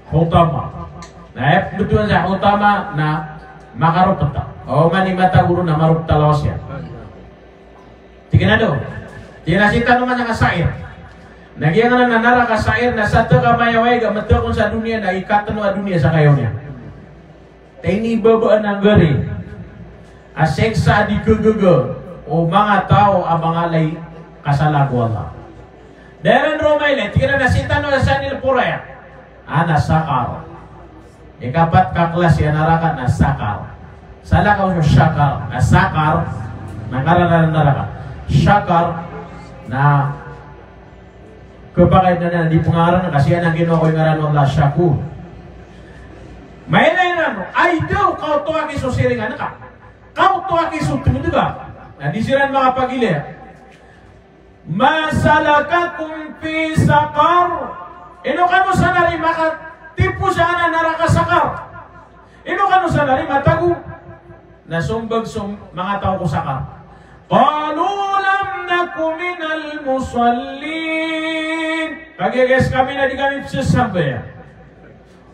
Hutama. Na aya pembetowan sa Hutama na makaropet. O mani matago ron na maropet a lawas iyan. Tig iyan a da. Tig iyan a sii tano man a Sa'ir. Na giyanan a naraka Sa'ir na satek a mayawa iga metek on sa doniya na ikatlo a doniya sa kayaw niyan. Tinibabaan a gari a siksa a di kegaga o manga taw a manga lay kasala ko Allah. Da iran roo mailay, tig iran a sii tano a sanil poraya. Ana Sakar. Ikapat ka klasi a naraka na Sakar. Salakaw so Sakar, na Sakar, na ngaran a naraka. Sakar, na kepakay na di pengaran, kasi anan ginawa ko ngaran o Allah, Shakur. Mailay na no, ay daw, kaoto aki so siringan ka. Kaoto aki so tengedega. Na di siran makapagilaya. Ma salakakum fi saqar? Ino kano sanari makatipo sa anan a naraka Saqar? Ino kano sanari matago? Na sombag so manga taw ko Saqar. Qalu lam naku minal musallin. Kagiya sekami na di kami pesesambayang.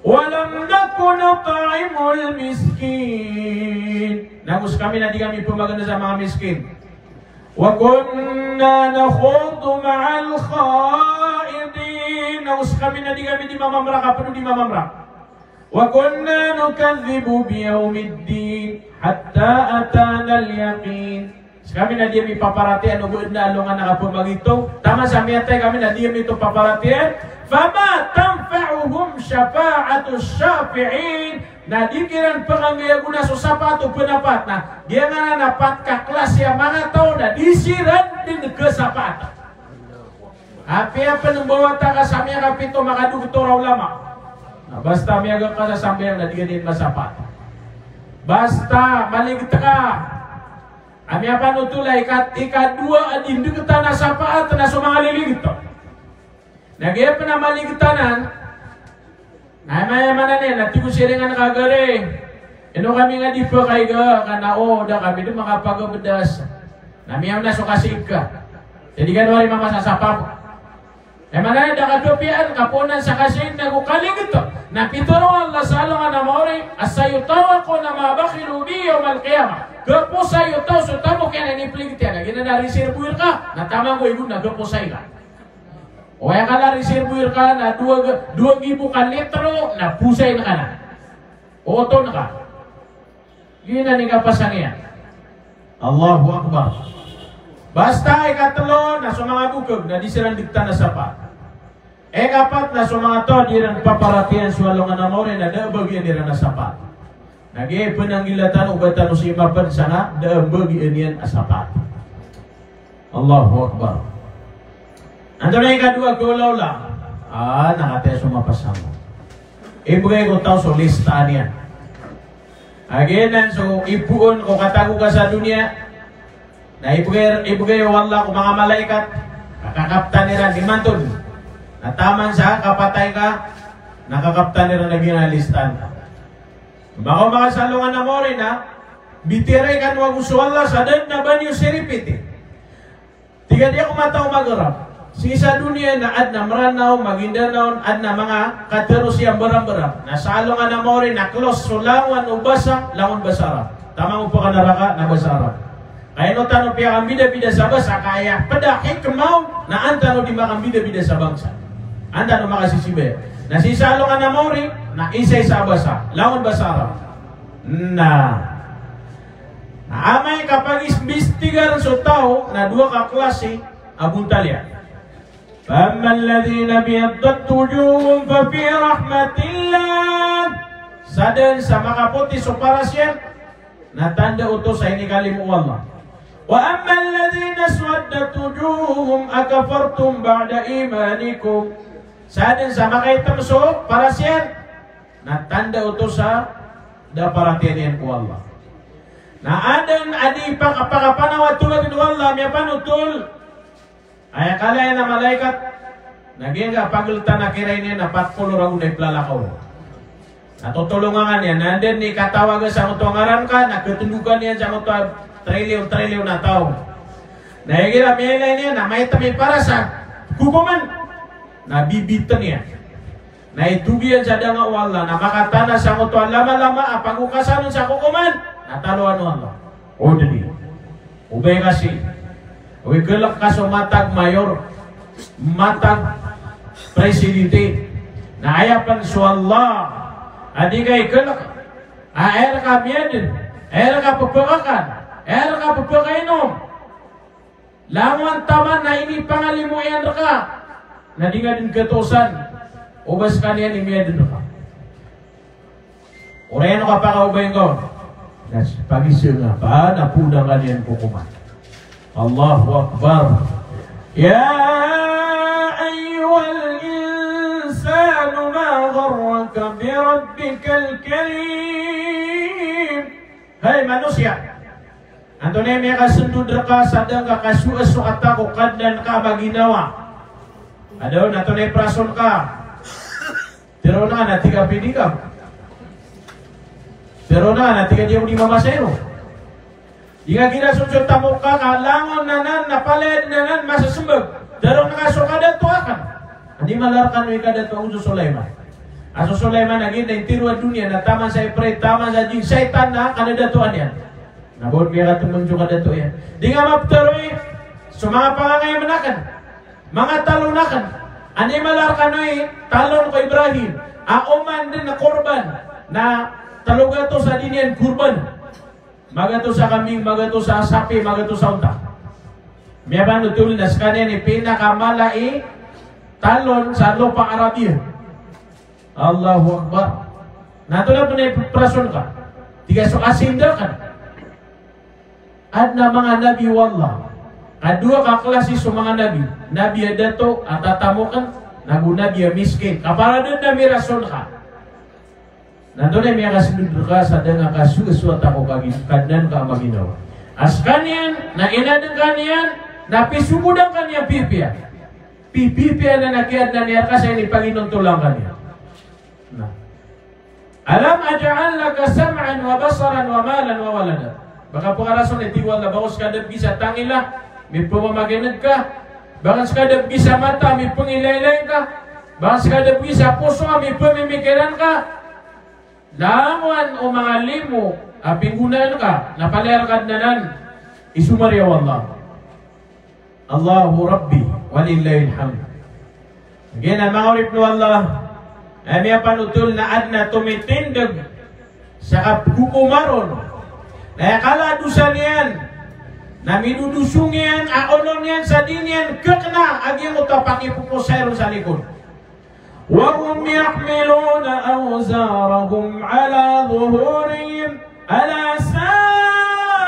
Wa lam naku nut'imul miskin. Na go sekami na di kami pemaganad sa manga miskin. Wa kunna nakhudu ma'al khaidin. Na go sekami na di kami di mamamrak a ped o di mamamrak. Wa kunna nukadhdhibu biyawmiddin hatta atanal yaqin. Sekami na di ami paparatiyaya o ba aden a alongan a kapemagitong. Taman sa miyatay kami na di ami oto paparatiyaya. Fama tanfa'uhum shafa'atus shafi'in. Na di kiran pekanggayagonan so sapaat o penapaat. Na giyanan a pat ka klasi a manga taw na di siran den kesapaat. Apiya pen mbawata ka sa miyakapito makadoktor a ulama. Na basta miyagaka sa sambayang na di ka den masapaat. Basta maliget ka. A miyapanothol a ika, ikadowa a di ndegetan a sapaat na so manga liliget. Na giya pen a maliget anan, na maya maana niyan na tig o siringan ka, gari, ino kami nga di pekaiga, ka na o da kami den makapagabdas. Na miyaona so kasiig ka. Jadi ka wari mamasasapaat. Aya maana niyan da ka dopiyaan, kaponan sa kasiig na go kaliget. Na pitharo o Allah sa alongan a maori a sayutawaquna ma bakhilu bihi yawmal qiyamah. Kaposay o taw so tamok iyan a inipeliget iyan. Na giyanan a risirbo irka, na taman go igon na kaposay ka. O aya kala risirbo irka na dowa, dowa gibo ka litro, na posay ngka na. Oto ngka. Giyanan i kapasang iyan. Allahu Akbar. Basta ikatelo na so manga bokeg na di siran degetan a sapaat. Ikapat na so manga taw a di iran paparatiyayaan so alongan a maori na da a bagian iran a sapaat. Na giya i penanggila tano o ba tano sii mapen sangka da a bagian iyan a sapaat. Allahu Akbar. Antonaa i ikadowa a kaolaola? Ah, na katii so mapasang. Ibegay ko taw so listaan iyan. A giyanan so ipoon ko katago ka sa doniya. Na ibegay, ibegay o Allah ko manga malaikat. Kakaptan iran imanto. Na taman sa kapatay ka, na kakaptan iran a giyanan a listaan ka. Makaoma ka sa alongan a maori na bitiyarai kano ago so Allah sa da den a ba niyo siripiti. Tig a di ako mataw magarap. Sii sa doniya na aden a Meranaw, Maguindanao, aden a manga kateros iyan barambaram. Na sa alongan a maori na close so langon o basa, langon basa Arab. Taman o pakanaraka na basa Arab. Ka ino tano piyakambidabida sa basa, ka aya ped a hikmah on na an tano di makambidabida sa bangsa. An tano makasisibaya. Na sii sa alongan a maori, na isaisa a basa, langon basa Arab. Na, na amay ka pag-imbestigar so taw na dowa ka klasi a bontal iyan. Fa ammal ladhina biyaddat wujuhuhum fa fi rahmatillah. Sadn sa makapoti so paras iyan, na tanda oto sa inikalimo o Allah. Wa ammal ladhina iswaddat wujuhuhum akafartum ba'da imanikum. Sadn sa makaitom so paras iyan, na tanda oto sa da paratiyaya niyan ko Allah. Na adn a di paka-, pakapanaw a tolad o Allah, miyapanothol Aya kala iyan a malaikat, na giyangkai a pageltan a kiran iyan na pat polo ragon i pelalakaw. Na totolongan ka niyan, na anda den i katawaga sangkoto a ngaran ka, na ketendokan iyan sangkoto a triliyon-triliyon a taw. Na igira miyailay niyan, na maitem i paras a kokoman. Na bibiten iyan. Na itogi iyan sa danga o Allah, na makatana sangkoto a lama-lama a pagokasan on sa kokoman, na taloan o Allah. O deni. O ba ika sii. O ikelek ka so matag mayor, matag presidente. Na aya pen so Allah a di ka ikelek. A aya reka miyaden, aya reka pepakakan, aya reka pepakainom. Langon taman na inipangalimo iyan reka, na di nga den ketosan o ba sekaniyan i miyaden reka. Oriyan o kapakaobay ngka on. Na pagisa nga, ba, na podan ka niyan kokoman. Allahu Akbar. Ya ayyuhal insanu ma gharraka bi rabbikal karim. Hay manosiya. Antonaa i miyakasendod reka sa da ngka kasoasoat ko Kadnan ka a maginawa? Adaon, antonaa i prason ka? Tero na na tig a pidi ka. Tero na na tig a di ako di mamasahe ron. Di nga gira so tamok ka, ka langon anan, na palaya den anan, masasembag. Tero na ka so kadato aken. Andi malarkan o i kadato aken so Sulaiman. A so Sulaiman a gina intiro a doniya na taman sa iprit, taman sa jin, saitan na kadadatoan iyan. Na ba on miyakatemeng so kadato iyan. Di nga maptero i so manga pangangay aken, manga talon aken. Andi malarkan o i talon ko Ibrahim a oman den a korban na telo gatos a di niyan korban. Magatos a kambing, magatos a sapi, magatos a onta. Miyapanothol na sekaniyan i pinakamala i talon sa lopa Arabia. Allahu Akbar. Na antonaa pen i prason ka? Tig a so asinda aken. Aden a manga nabi o Allah. Kadowa ka klasi so manga nabi. Nabi a dato a tatamoken, nago nabi a miskin. Kapara den na mirason ka. Na antonaa i miyakasendod reka sa da nga kasoasoat ko kagi-, Kadnan ka a maginawa? A sekaniyan, na inaden ka niyan, na pisogodan ka niyan pipiya. Pipipiya na na kiyaden iyan reka sa inipaginontolan ka niyan. Na. Alam aj'al laka sam'an wa basaran wa malan wa walada. Ba ka pekarason i tig o Allah, ba ko sekadab gisa tangila, mipemamageneg ka. Ba ka sekadab gisa mata, mipengilaylay ka. Ba ka sekadab gisa poso, mipemimikiran ka. Langon o manga limo a pinggonaan ka, na palaya reka den anan i somariya o Allah. Allahu Rabbi, walillahil hamd. Giyanan manga oripen o Allah, a miyapanothol na aden a tomitindeg sa kapegogomar on. Na aya kala a dosa niyan, na midodosong iyan a olo niyan sa di niyan kekena a giyangkoto a pakipoposay ron sa likod. Wa hum yahmiluna awzarahum ala zuhurihim, ala sa'a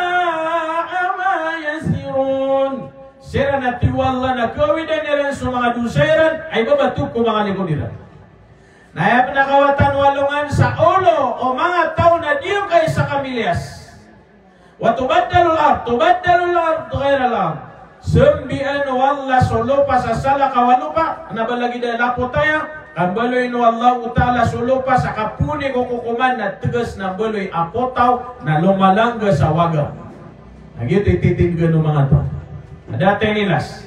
ma yazirun. Siran a tig o Allah na kawidan iran so manga dosa iran a ibabato ko manga likod iran. Na aya pen a kawatan o alongan sa olo o manga taw na di ngka isa kamiliyas. Wa tubaddalul ard, tubaddalul ard ghairal ard. Sembian o Allah so lopa sa salakaw a lopa, na ba lagid a lapot aya, ka mbaloyin o Allahu Ta'ala so lopa sa kapoon i kokoman na tegas na mbaloy a potaw na lomalangga sa waga. Na giyoto i titindegen o manga taw. Na da tinilas.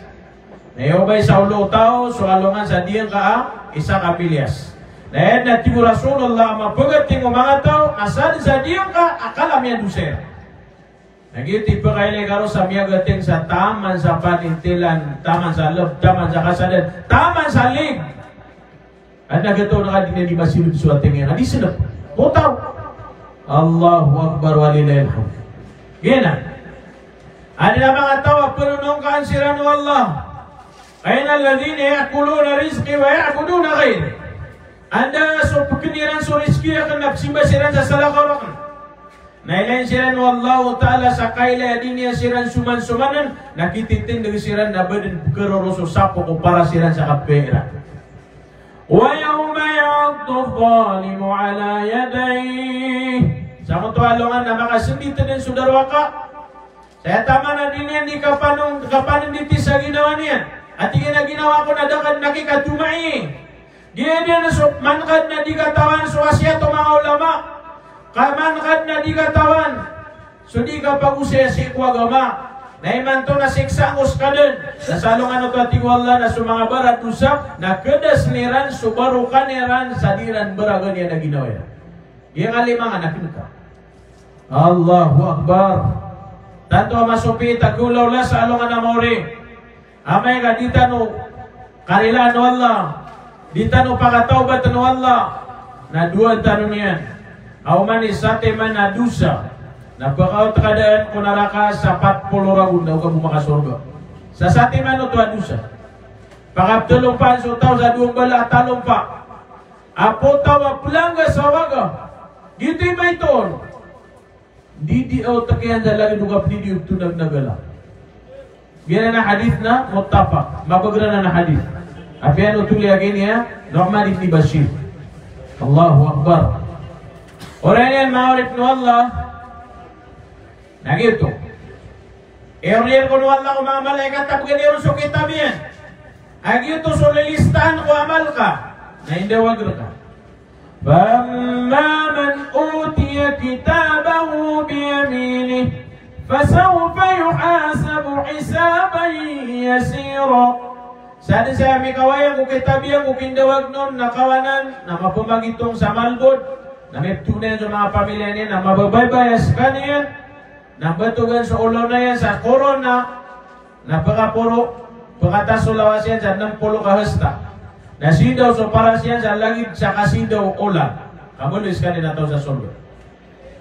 Na aya obay sa olo o taw so alongan sa di ngka a isa kamiliyas. Na aya den a tig o Rasulullah a mapegating o manga taw a sa den sa di ngka a kala miyadosa iran. Na giyoto i pekailay ka roo sa miyagating sa taman sa panintilan, taman sa leb, taman sa kasadan, taman sa lig. Aden a gataw na ka di niyan di masileb so ating iyan, a di sileb. Potaw. Allahu Akbar walillahil hamd. Giyanan. Aden a manga taw a penonongkaan siran o Allah. Ainal ladhina ya'kuluna rizqi wa ya'buduna ghairi. Anda so peken iran so rizki aken na pesimba siran sa salakaw raken. Na ilayin siran o Allahu Ta'ala sa kailay a di niyan siran somansomanen, na kititindeg siran na ba den pekeroro so sapo ko para siran sa kapekay iran. Wa yawma ya'addu adh-dhalimu ala yadayhi. Sangkoto a alongan na makasendit den so darowaka. Sa aya taman a di niyan di kapanen-, kapanenditi sa ginawa niyan. Ati gina ginawa ko na da ka dn a kikatomai. Giya dn so man ka dn a di katawan so wasiyat o manga ulama. Ka man ka dn a di katawan so di kapagosaya sii ko agama. Na imanto na siksa ko ska dn. Na sa alongan oto a tig o Allah na so manga baradosa na kdasn iran so barokan iran sa di iran baragan iyan a ginawa iran. Giya nga lima nga na kn ka. Allahu Akbar. Tanto a masopi ta kolaola sa alongan a maori. Amay ka di tano karilaan o Allah, di tano pakatawbatn o Allah, na dowa tano niyan. Aw man i satiman a dosa na pakaot ka dn ko naraka sa pat polo ragon na oga bo makasorga. Sa satiman oto a dosa. Pakaptalompaan so taw sa dowa mbala a talompa. A potaw a plangga sa waga. Gioto i maito on. Didi a otak iyan sa lagid o kapdidi o tondog na gala. Giyanan a hadith na muttafaq. Mabagr anan a hadith. Apiya oto liyagiya Nu'man ibn Bashir. Allahu Akbar. Oriyan iyan, manga oripn o Allah. Na giyoto. Oriyan kon o Allah ko manga malaikat a bgan iron so kitab iyan. A giyoto so lilistaan ko amal ka. Na indawag rka. Fa amma man utiya kitabahu bi yaminihi, fasawfa yuhasabu hisaban yasira. Sa dn sa mikawayan ko kitab iyan ko kindawag on na kawanan, na mapmagitong sa malbod, na miptoon iyan so manga pamilya niyan, na mababaybayas skaniyan, na batogan so olaona iyan sa korona, na pkaporo, pkatas so lawas iyan sa nm polo ka hasta. Na sindaw so paras iyan sa lagid sa kasindaw o olan. Ka maloy skaniyan a taw sa sorga.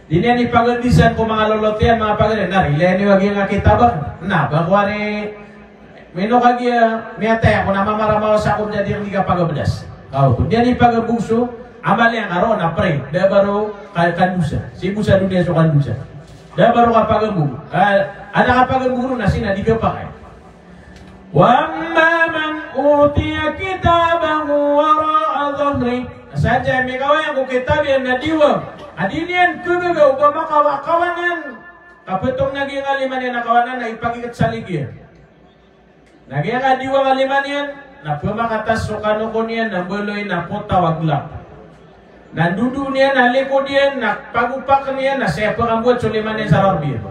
Di niyan ipagandisan ko manga lolot iyan, manga pagari, na rilai niyo a giyangkai a kitab akn. Na ba ko ari, mino kagiya miyatay ako na mamaramawas ako dn a di akn di kapagabdas. Aw, di niyan ipagabog so amal iyan a roo na pray. Da ba roo ka-, kandosa. Sii bo sa doniya so kandosa. Da ba roo kapagabog. Ah, adn a kapagabog roo na sii na di kapakay. Wa amma man utiya kitabahu wara'a dhahrihi. Sadn sa mikawayan ko kitab iyan na diwang a di niyan kagaga o ba makawa a kawanan. Kaptong na giyangkai a lima niyan a kawanan na ipakikit sa ligi iyan. Na giyangkai a diwang a lima niyan na pmakatas so kanoko niyan na mbaloy na potaw a glak. Na ndodo niyan a likod iyan, na pagopak niyan, na saya pkambowat so lima niyan sa rarb iyan.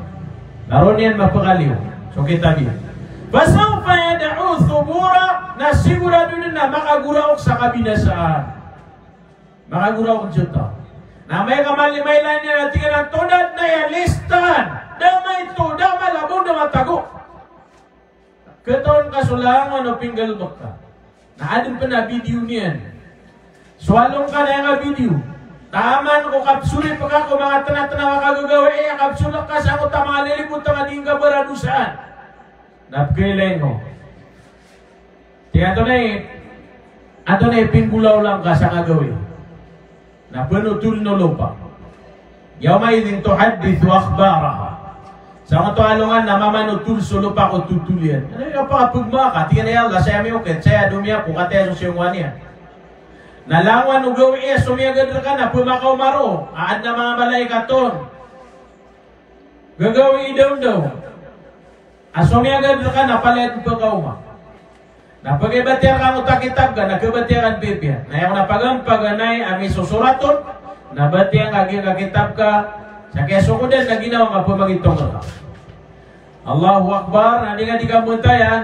Na roo niyan mapkaliyo so kitab iyan. Fasawfa yad'u thubura, na sigorado dn na makagoraok sa kabinasaan. Makagoraok sa taw. Na amay ka mali-, mailay niyan a tig iyan a tonaa dn aya listaan. Da maito, da malabo, da matago. Kataon ka so langon o pinggalbk ka. Na adn pn a video niyan. So alongan ka na aya nga video. Taman ko kapsorip ka ko manga tnatnaw a kagagawii a kapsorip ka sa ko ta manga lilibot a di ngka baradosaan. Na pkailay ngka. Tig iyan antonaa i, antonaa i pinggolaola ngka sa kagawii. Na panothol o lopa. Yawma'idhin tuhaddithu akhbaraha. Sa giyoto a alongan na mamanotol so lopa ko thotol iyan. Ano aya pakapagmaa ka, tig iyan a ya Allah, saya miokit, saya domiyapo, kataya so siyongowan iyan. Na langowan o gawii a somiyagad rka na pmakaoma roo a adn a manga malaikat on. Gagawii dawndaw. A somiyagad rka na palaya dn pkaoma. Na pkibatiya rka angkoto a kitab ka, na khabatiya ka dn pipiya. Na aya ko na pagampaganay a misosorat on, na batiya ngka giyangkai a kitab ka, sa kiyasokodan na ginawa ngka pmagitong rka. Allahu Akbar, na di ngka di kambontayan.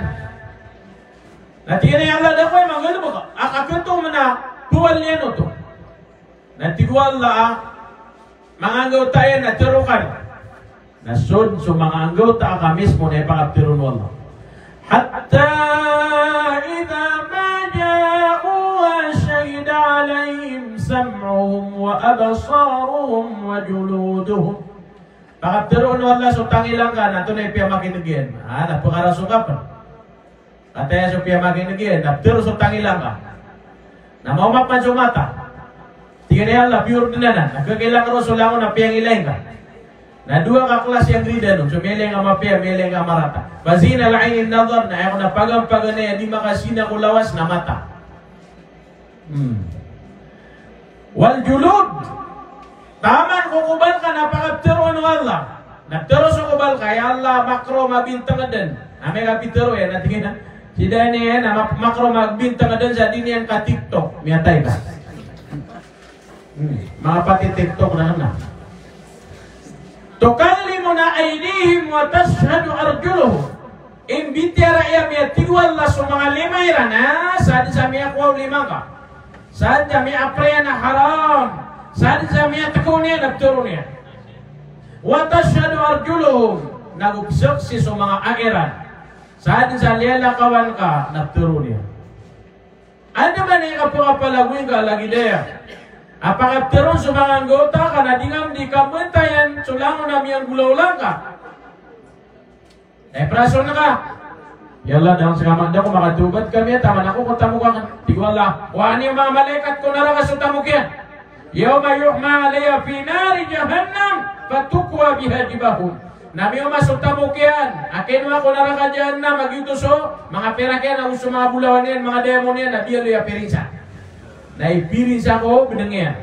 Na tig iyan a ya Allah, da ko aya manggalbk a kakhatoon a pwal iyan oto. Na tig o Allah a manga anggawta iyan na tharoon ka. Na so, so manga anggawta a ka mismo na ipakaptharo o Allah. Hatta idha ma ja'uha shahida alayhim sam'uhum wa absaruhum wa juluduhum. Pakaptharo o Allah so tangila ngka na antonaa i piyamakin'g iyan. Ah, na pkaraso ka pn. Kataya so piyamakin'g iyan, na ptharo so tangila ngka. Na maoma pman so mata. Tig iyan a ya Allah, piyordan anan. Na khakailang roo so langon a piyangilay ngka. Na dowa ka klas iyan ridan on. So miyailay ngka mapiya, miyailay ngka marata. Fa zinal ayni nadhar, na aya ko na pagampaganay a di makazina ko lawas na mata. Hmm. Wal julud. Taman ko kobal ka na pakaptharoon o Allah. Na ptharo so kobal ka, ya Allah, makro mabintang dn. Amay ka pitharo iyan, na tig iyan a, Sii dn iyan a mak-, makro magbintang dn sa di niyan ka-TikTok, miyatay ka. Hmm, manga pati-TikTok na na. "Tukallimuna aydihim wa tashhadu arjuluhum." Imbitiyara iyan, miyatig o Allah, so manga lima iran, a, sadn sa miyakowa o lima ngka. Sadn sa miyapriyan a haram. Sadn sa miyatkaw niyan, na ptharoon iyan. "Wa tashhadu arjuluhum." Nago pzaksi so manga a iran. Sadn sa liyalakawan ka, na ptharoon iyan. Anda man i kapakapalagoy ngka lagid aya a pakaptharoon so manga anggawta ka na di ngka mdi kamantayan so langon a miyanggolawla ngka. Na iprason ka, "Ya Allah, da ngka sii ka ma-, da ko makatawbat ka, miyataman ako ko tamok akn." Tig o Allah, "Kowaa niyo manga malaikat ko naraka so tamok iyan." "Yawma yuhma alayha fi nari jahannam fatukwa biha jibahum." Na miyaoma so tamok iyan a kinowa ko naraka Jahannam a giyoto so manga pirak iyan ago so manga bolawan iyan, manga diamond iyan, na biyaloy a pirinsa. Na ipirinsa ko bnng iyan.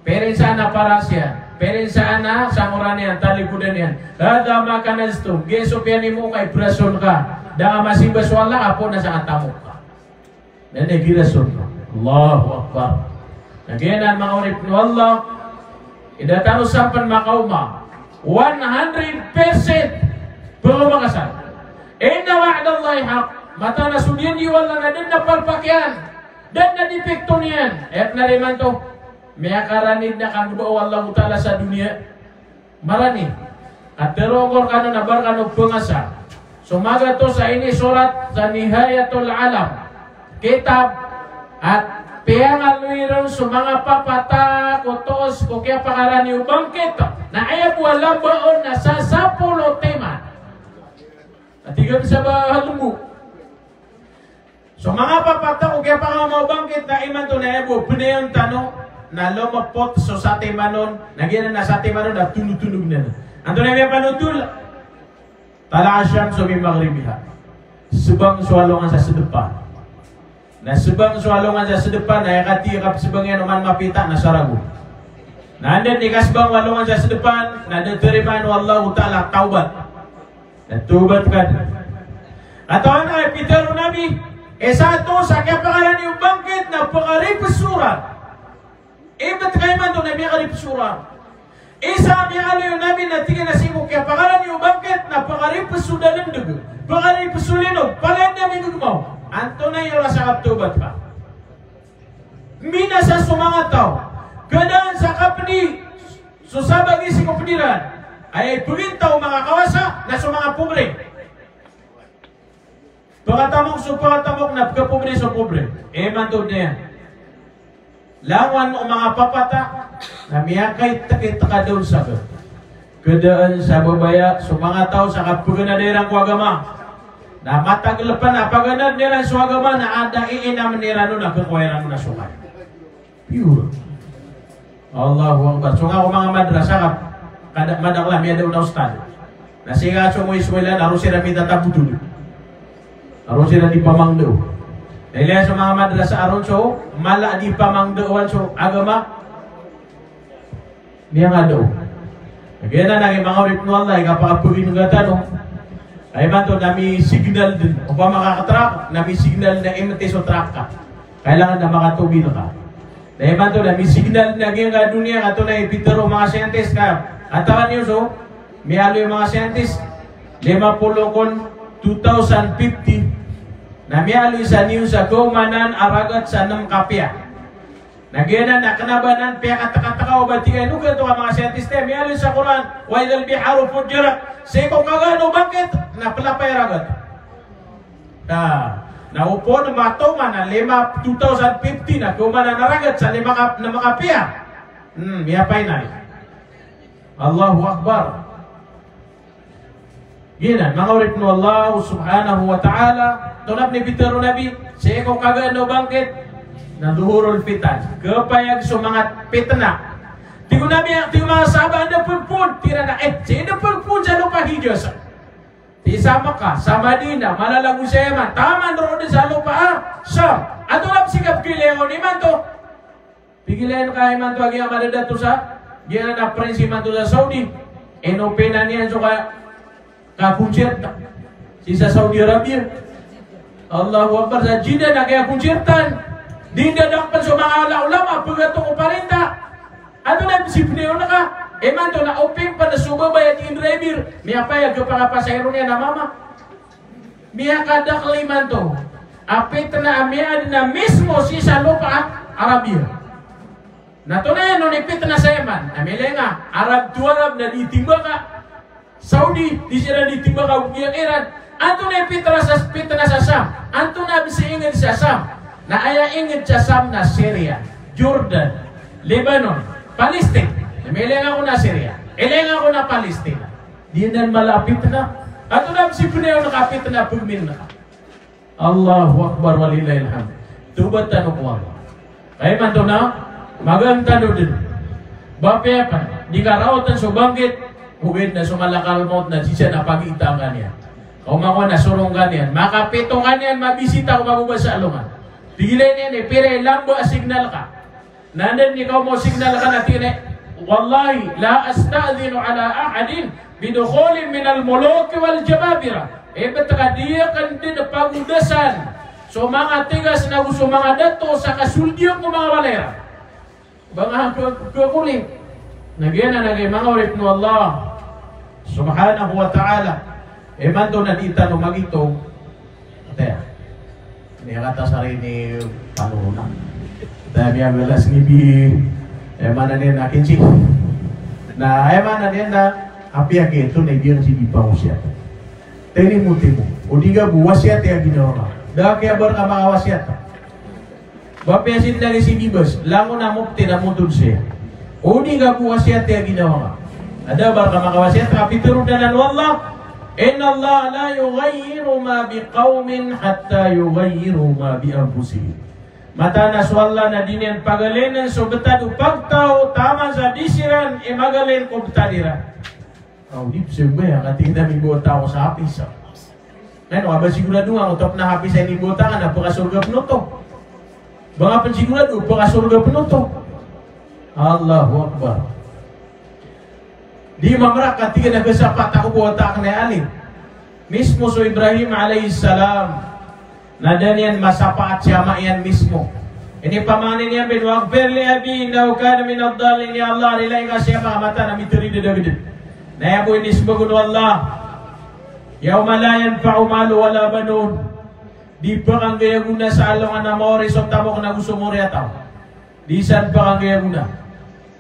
Pirinsaan a paras iyan, pirinsaan a sangoran iyan, talikodan iyan. "Hadha ma kanaztum." Giya so piyanimo ka, iprason ka. Da ngka masimba so Allah, apo na sa katamok ka. Na anda i girason ka. Allahu Akbar. Na giyanan manga oripn o Allah, ida tano sampn makaoma, one hundred percent pkaoma ka san. Inna wa'dallahi haqq. Mataan a so diyandi o Allah na da dn a palpak iyan, da dn a dipikto niyan. Aya pn a imanto, miyakarani dn a kanggoba o Allahu Ta'ala sa doniya. Marani. Katharo ko rkano na ba rkano pngasa so magatos a inisorat sa Nihayatul Alam, kitab a piyangaloy ron so manga papata ko toos ko kiyapakarani o bangkit. Na aya bo a lamba on na sa sapolo timan. A tig iyan sa ba halombo. So manga papata ko kiyapakaoma o bangkit na imanto na aya bo a pnayawn tano na lomopot so satiman on, na giyanan a satiman on na tondotondog niyan. Antonaa i miyapanotol? Tala'ash shamsu min maghribiha. Sbang so alongan sa sdpan. Na sbang so alongan sa sdpan, na aya katii a kapsbang iyan oman mapita na sa ragon. Na anda dn i kasbang o alongan sa sdpan, na da tarimaan o Allahu Ta'ala a tawbat. Na tawbat ka dn. Katawan a pitharo o Nabi, isa oto sa kiyapakarani o bangkit na pkaripesoran. Ibt ka imanto na miyakaripesora. Isa a miyaaloy o Nabi na tig iyan a sii ko kiyapakarani o bangkit na pkaripeso dalndg, pkaripeso linog, palaya dn a migegmaw. Antonaa i oras a kapthawbat ka? Minasa so manga taw. Kadaan sa kapdi so sabagi sii ko pdiran. Aya ipegintaw o manga kawasa na so manga pobre. Pkatamok so pkatamok na pkapobre so pobre. Imanto dn iyan. Langowan o manga papata na miyakaitkaitka dn sa kadaan sa babaya so manga taw sa kapaganad iran ko agama. Na matagl pn a paganadn iran so agama na anda iinamn iran on na khakowa iran on a sokay. Pure. Allahu Akbar. So nga ko manga madrasa ka, kada madakl a miyada on a ustadh. Na sii ka so mo iskuwela na roo siran mitatabotol. Na roo siran di pamangndao. Na ilaya so manga madrasa a roo so mala a di pamangndao so agama. Miyangndao. Giyanan i manga oripn o Allah i kapakapagingd tano. Ka imanto na misignal dn. Opama ka ka-truck, na misignal na imt so truck ka. Kailangan na makatawbin ka. Na imanto na misignal dn a giyangkai a doniya, antonaa i pitharo o manga scientist ka. Katawan iyo so, miyaaloy o manga scientist, lima polo kon two thousand fifty. Na miyaaloy sa news a kaomanan a ragat sa nem ka piya. Na giyanan na kna ba anan piyakatkatka o ba tig iyan o giyoto a manga scientist, miyaaloy sa Qur'an, "Wa idhal biharu fujjirat." Sii ko kagaan o bangkit na plapay a ragat. Na, na opama na mataw man a lima, two thousand fifty na kaomanan a ragat sa lima ka, nem ka piya. Hmm, miyapay na. Allahu Akbar. Giyanan, manga oripn o Allah subhanahu wa ta'ala, antonaa i pitharo o Nabi, sii ko kagaan o bangkit, na dhuhurul fitan. Kapayag so manga pitna. Tig o Nabi, tig o manga sahaba, anda pn phoon, tig iran a, eh, sii anda pn phoon sa lopa Hijaz. Tig sa Makkah, sa Madinah, malalago sa Yaman, taman roo dn sa lopa, ah, Sham. Antonaa pn sii ka pkhailay on imanto? Pigilan ka imanto a giya madadato sa, giya na prince imanto sa Saudi. Ino pinan iyan so ka, ka concert sii sa Saudi Arabia. Allahu Akbar, sa jida na kaya kunjirtan. Di nda dakpn so manga ala-, ulama, pgato ko parinta. Antonaa i pngayon ka? Imanto na oping pn so babay a di driver, miyapayag ko pangapasahero niyan a mama. Miyakadakl imanto a pitna a miyaadn a mismo sii sa lopa a Arabia. Na antonaa i pitna sa Yaman? Na miyailay nga, Arab to Arab na di timbaka Saudi, di siran di timbaka o giya Iran. Antonaa i pitna sa, pitna sa Sham? Antonaa i bs a ingd sa Sham? Na aya ingd sa Sham na Syria, Jordan, Lebanon, Palestine. Na miyailay nga ko na Syria, ilay nga ko na Palestine. Di nan mala a pitna. Antonaa i pngayon ka a pitna a pgmin ka? Allahu Akbar, walillahil hamd. Tawbat tano ko Allah. Kay imanto na magaan tano dn. Ba apiya pn di ka raotan so bangkit, ogaid na so malakal maut na sii sa na pagiitaan ka niyan. Kaoma ko na sorong ka niyan, makapito ka niyan mabisita ko mababa sa alongan. Tig iyan iyan i pira i lamba a signal ka. Na anda dn i kaoma o signal ka na tig iyan i, "Wallahi la asta'dhinu ala ahadin bidukhulin minal muluki wal jababira." Ibt ka di akn dn pagodasan so manga tigas nago so manga dato sa kasoldiyan ko manga walay iran. Ba nga ko, ko, ko ni. Na giyanan a giya manga oripn o Allah subhanahu wa ta'ala. Imanto na di tano magito. Ataya. Ini kata sari ni panuruna. Ataya, miyabalas ni bi. Aya maana niyan na kinsi. Na aya maana niyan na apiya giyoto na igira si di pangosiyat. Tini mo timo. O di ka bo wasiyat a ginawa ka. Da kiyabar ka makawasiyat. Ba apiya sii lagi si Bibas, langon a mufti na motod siya. O di ka bo wasiyat a ginawa ka. Ada ba rka makawasiyat, a pitharo dn anan o Allah, "Innallaha la yughayyiru ma biqawmin hatta yughayyiru ma bi anfusihim." Mataan a so Allah na di niyan pagalayn so btad o pagtaw taman sa di siran i magalayn ko btad iran. Aw, di pzambayang, katii na mimbawata ako sa hapis. Ngayon, o ba sigurado nga, o top na hapis a inimbawata ka na pkasorga pn oto. Ba nga pn sigurado, pkasorga pn oto. Allahu Akbar. Di mamrak, katii na kasapat ako bawata akn a alim. Mismo so Ibrahim alayhis salam. Na da niyan masapaat si ama iyan mismo. Inipamangni niyan pn, "Waghfir li abi innahu kana minad dallin." Ya Allah, rilai ngka si ama, mataan a mitharo i dagdagd. Na aya bo inismbag on o Allah, "Yawma la yanfa'u malun wala banun." Di pkhanggay a gona sa alongan a maori so tamok nago so maori a taw. Di san pkhanggay a gona.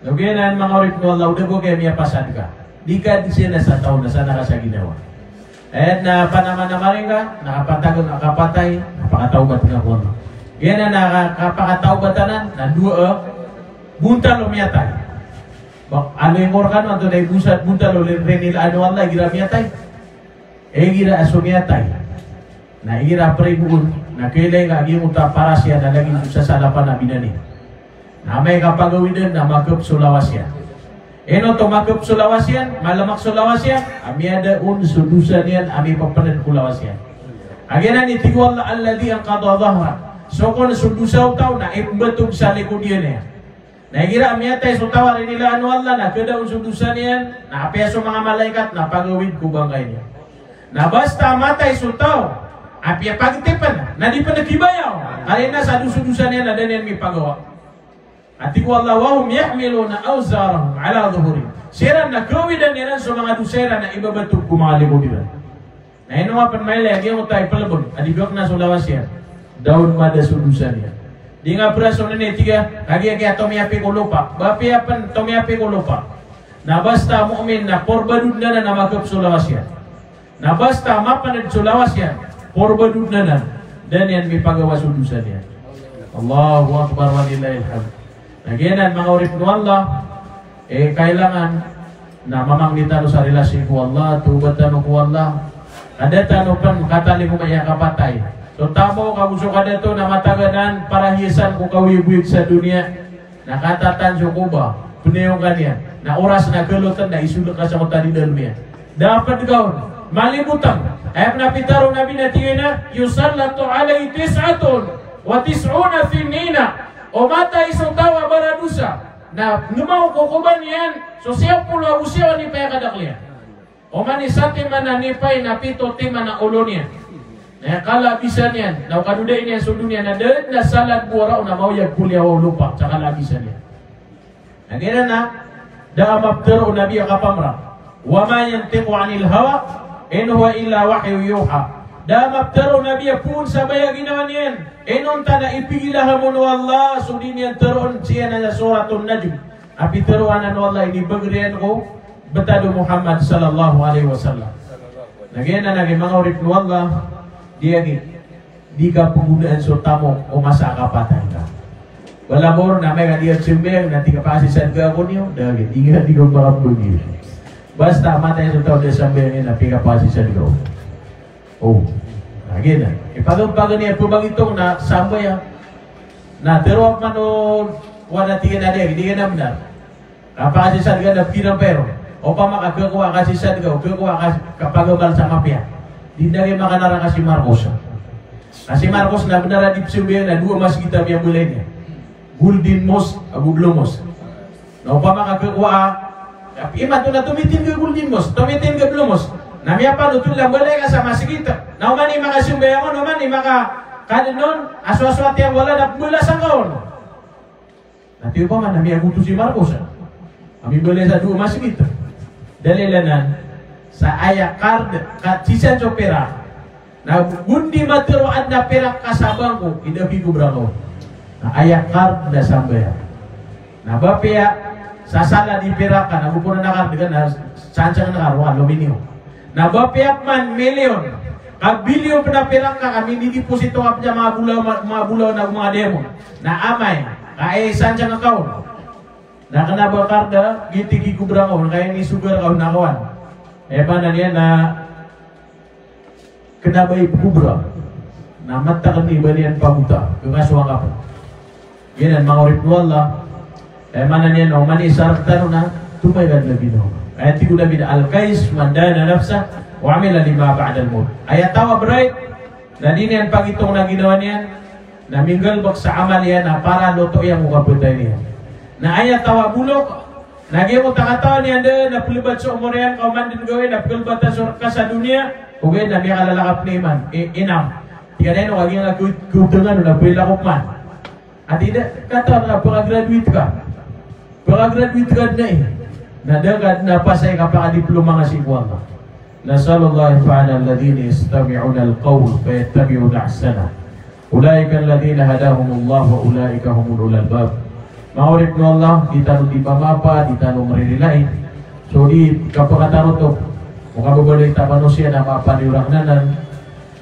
Ogaid na manga oripn o Allah, o da bo ka miyapasadka, di ka di siya na sa taw na sana ka sa ginawa. Aya na panamanamari ngka, na kapatay, na kapatay, na pakatawbat ngka ko Allah. Giyanan na ka-, kapakatawbat anan, na dowa a bontal o miyatay. Ba, aloy ngka rkano antonaa i bosat bontal o rinilaan o Allah igira miyatay. Igira a so miyatay na igira a prigo on, na kailay ngka a giyangkoto a paras iyan na lagid o sasalapan a binani. Na amay ka pagawidan na makhap so lawas iyan. Ino oto makhap so lawas iyan, malmak so lawas iyan? A miyada on so dosa niyan a mipapnd ko lawas iyan. A giyanan i tig o Allah, "Alladhi anqadha dhahrak." So kon so dosa o taw na imbatog sa likod iyan iyan. Na igira a miyatay so taw a rinilaan o Allah na khada on so dosa niyan, na apiya so manga malaikat na pagawid ko bangkay niyan. Na basta matay so taw, apiya pagtipn, na di pn kibayaw. Karina sa dosa-dosa niyan na da niyan mipagawa. A tig o Allah, "Wa hum yahmiluna awzarahum ala dhuhurihim." Siran na kawidan iran so manga dosa iran na ibabatog ko manga likod iran. Na ino nga pn mailay a giyangkoto a ipalbng a di bakna so lawas iyan, da on mada so dosa niyan. Di nga pras on ini, tig a, kagiya giya tomiyapi ko lopa. Ba apiya pn tomiyapi ko lopa, na basta mu'min na porbadod na nan a makhap so lawas iyan. Na basta mapnd so lawas iyan, porbadod na nan, da niyan mipagawa so dosa niyan. Allahu Akbar, walillahil hamd. Na giyanan manga oripn o Allah, eh, kailangan na mamangni tano sa relasyon ko Allah, tawbat tano ko Allah. Kada tano pn katalingoma iyan kapatay. So tamok ago so kadato na matagan anan parahiyasan ko kaoyagoyag sa doniya. Na katatan so koba, pnayong ka niyan. Na oras na kalotn na isolk ka sa kota di dalm iyan. Dapat ka on, malibotang. Aya pn a pitharo o Nabi na tig iyan a, "Yusallatu alayhi tis'atun wa tis'una sinina." O matay so taw a baradosa, na ngmaw ko koba niyan so siyaw polo ago siyaw a nipay a kadakl iyan. Oman i satiman a nipay na pito timan a olo niyan. Na aya kalabisan iyan, na o kadodai niyan so doniya na da dn a salad bo a raon a maoyag ko liyawaw o lopa, sa kalabisan iyan. Na giyanan na da a maptharo o Nabi a kapamra. Wa ma yantiqu anil hawa, in huwa illa wahyun yuha. Da a maptharo o Nabi a poon sa baya ginawa niyan. Inonta na ipigilahan on o Allah so di niyan tharoon sii sa Suratun Najm. A pitharoon anan o Allah, inibagr iyan ko btad o Muhammad sallallahu alaihi wasallam. Na giyanan a giya manga oripn o Allah, di agi, di ka pnggonaan so tamok o masa a kapatay ka. Wala bor na amay ka di ka sambayang na tig ka, "Pakasisadga ako niyo." Da agi, di ka, di ka makapnggonaan. Basta matay so taw a da sambayang iyan na tig ka, "Pakasisadga ako." O, na giyanan. Ipagpagn iyan pmangitong na sambayang. Na tharoa pman o, wala, tig iyan a di, di giyanan bnar. Kapakasisadga na pira pero. Opama ka khakowa ka sisadga, o khakowa ka, kapagamal sa mapiya. Di na rin makanaraka si Marcos. Na si Marcos na bnar a di psambayang na dowa masgit a miyambalay niyan. Golden Mosque ago Blue Mosque. Na opama ka khakowa a, imanto na tomitin ka Golden Mosque, tomitin ka Blue Mosque. Na miyapanothol a mbalay ka sa masgit. Na oman i makasambayang on, oman i makakadn on, a so, so ati a wala na pmbalasan ka on. Na tig opama na miyagoto si Marcos a mimbalay sa dowa masgit. Dalil anan sa aya card, ka sii san so pirak. Na go dn di matharo a adn a pirak ka sa bangko, inda kikobra ka on. Na aya card na sambayang. Na ba piya sa salad i pirak ka, na go pn a card ka na sansang na karo aluminium. Na ba piya pman milyon, ka bilyon pn a pirak ka, ka minidiposito ka pn sa manga bolawan, ma-, manga bolawan ago manga diamond. Na amay ka aya isansang ka on, na kna ba card a giyoto i kikobra ka on, ka inisogar ka on na kawan. Aya maana niyan na kna ba ipkobra, na mataan i ba niyan pagota, khasowa ka pn. Giyanan manga oripn o Allah. Aya maana niyan na oman i isa rktano na tomayag a lagid o. Aya tig o Nabi na, "Al-kayyisu man dana nafsahu wa amila lima ba'dal mawt." Aya taw a bright na di niyan pagitong a ginawa niyan, na minggalbk sa amal iyan na para loto iyan ko kapatay niyan. Na aya taw a bolok na giyoto a katawan iyan dn a plbat so omor iyan, ka oman dn gawii na pgalbatan so rk sa doniya, ogaid na miyakalalakap na iman, i-, inam. Tig iyan a ino ka giyangkai a khaotangan on na baylak ko pman. Ati da, katawan ka pakagraduate ka. Pakagraduate ka dn ai. Na da ka dn a pasay ka pakadiploma nga sii ko Allah. Nas'alullaha an yanfa'ana alladhina yastami'una al-qawla fayattabi'una ahsanah. Ulaika alladhina hadahumullah wa ulaika hum ulul albab. Manga oripn o Allah, di tano di mamapa, di tano mririlai so di kapakatarotop o kababaloy ta manosiya na mapaniyorak nanan.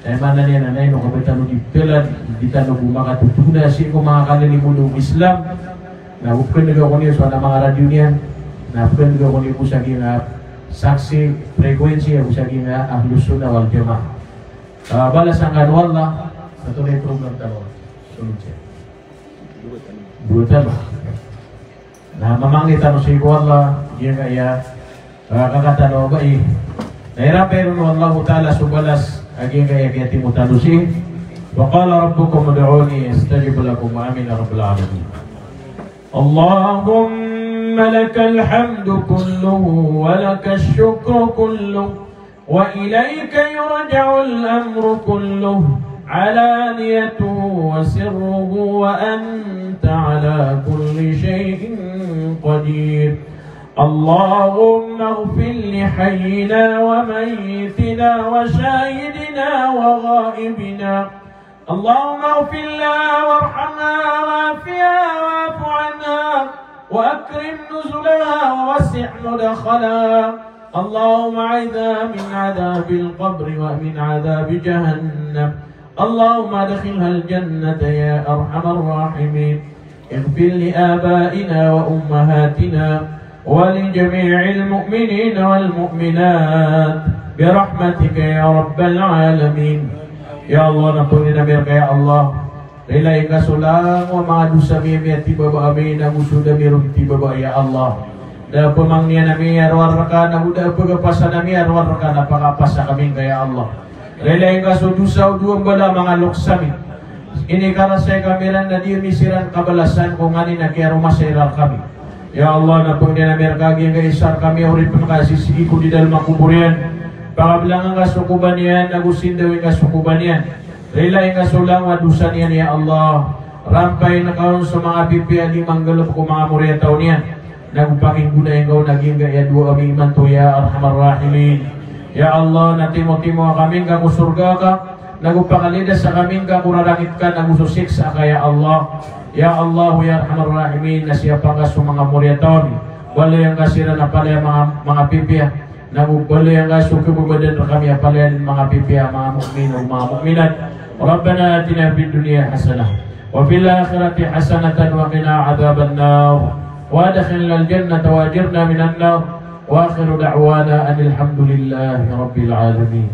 Aya maana niyan na ino ka ba tano di pthalad, di tano bo makatotona sii ko manga kalilimoon o Islam. Na bo pkhan'g ako niyo so ana manga radio niyan. Na pkhan'g ako niyo bo sa giyangkai a Saksi, Frequency, ago sa giyangkai a Ahlus Sunnah wal Jamaah. Ah, balasan kano o Allah. Antonaa i program tano? Sunod siya. Dowa tano. Na mamangni tano sii ko Allah, giyangkaya, ah, kakatano a bai. Na iran pairon o Allahu Ta'ala so balas a giyangkaya kiyatimo tano sii. Wa qala rabbukum ud'uni astajib lakum. Amin ya rabbal alamin. اللهم لك الحمد كله ولك الشكر كله وإليك يرجع الأمر كله علانيته وسره وأنت على كل شيء قدير. اللهم اغفر لحينا وميتنا وشاهدنا وغائبنا. اللهم اغفر لها وارحمها وعافها واعف عنها وأكرم نزلها ووسع مدخلها. اللهم أعذها من عذاب القبر ومن عذاب جهنم. اللهم أدخلها الجنة يا أرحم الراحمين. اغفر لآبائنا وأمهاتنا ولجميع المؤمنين والمؤمنات برحمتك يا رب العالمين. Ya Allah, na pangnin ami rka, ya Allah. Rilaan ka so langowan a manga dosa ami a miyatibaba ami, na go so da ami ron tibaba, ya Allah. Da a pamangnin ami a rowar rka, na go da a pagapasan ami a rowar rka, na pakapasa kami ngka, ya Allah. Rilaan ka so dosa o dowa mbala a manga loks ami. Inikarasay kami ran na di ami siran kabalasan ko nganin a kiyaroma siran rkami. Ya Allah, na pangnin ami rka giyangkai a isa rkami a oripn ka sisii ko di dalm a kobor iyan. Pakablanga ngka so koba niyan, ago sindawi ngka so koba niyan. Rilai ngka so langon a dosa niyan, ya Allah. Rampayin ka on so manga pipiya a di manggalbk o manga moriyataw niyan. Nago pakinggonai ngka on a giyangkaya doa ami imanto, ya Arhamar Rahimin. Ya Allah, na timotimoa kami ngka ko sorga ka, nago pakalidasa kami ngka ko rarangit ka, nago so siksa ka, ya Allah. Ya Allah, ya Arhamar Rahimin, na siyapa ngka so manga moriyataw ami. Baloya ngka siran a palaya manga, manga pipiya. Nago baloya ngka so kababadan rkami a palaya manga pipiya, manga mu'min, manga mu'minat. Rabbana atina fid dunya hasanah, wa fil akhirati hasanatan wa qina adhaban nar. Wa adkhilnal jannata wa ajirna minan nar. Wa akhiru da'wana anil hamdulillahi rabbil alamin.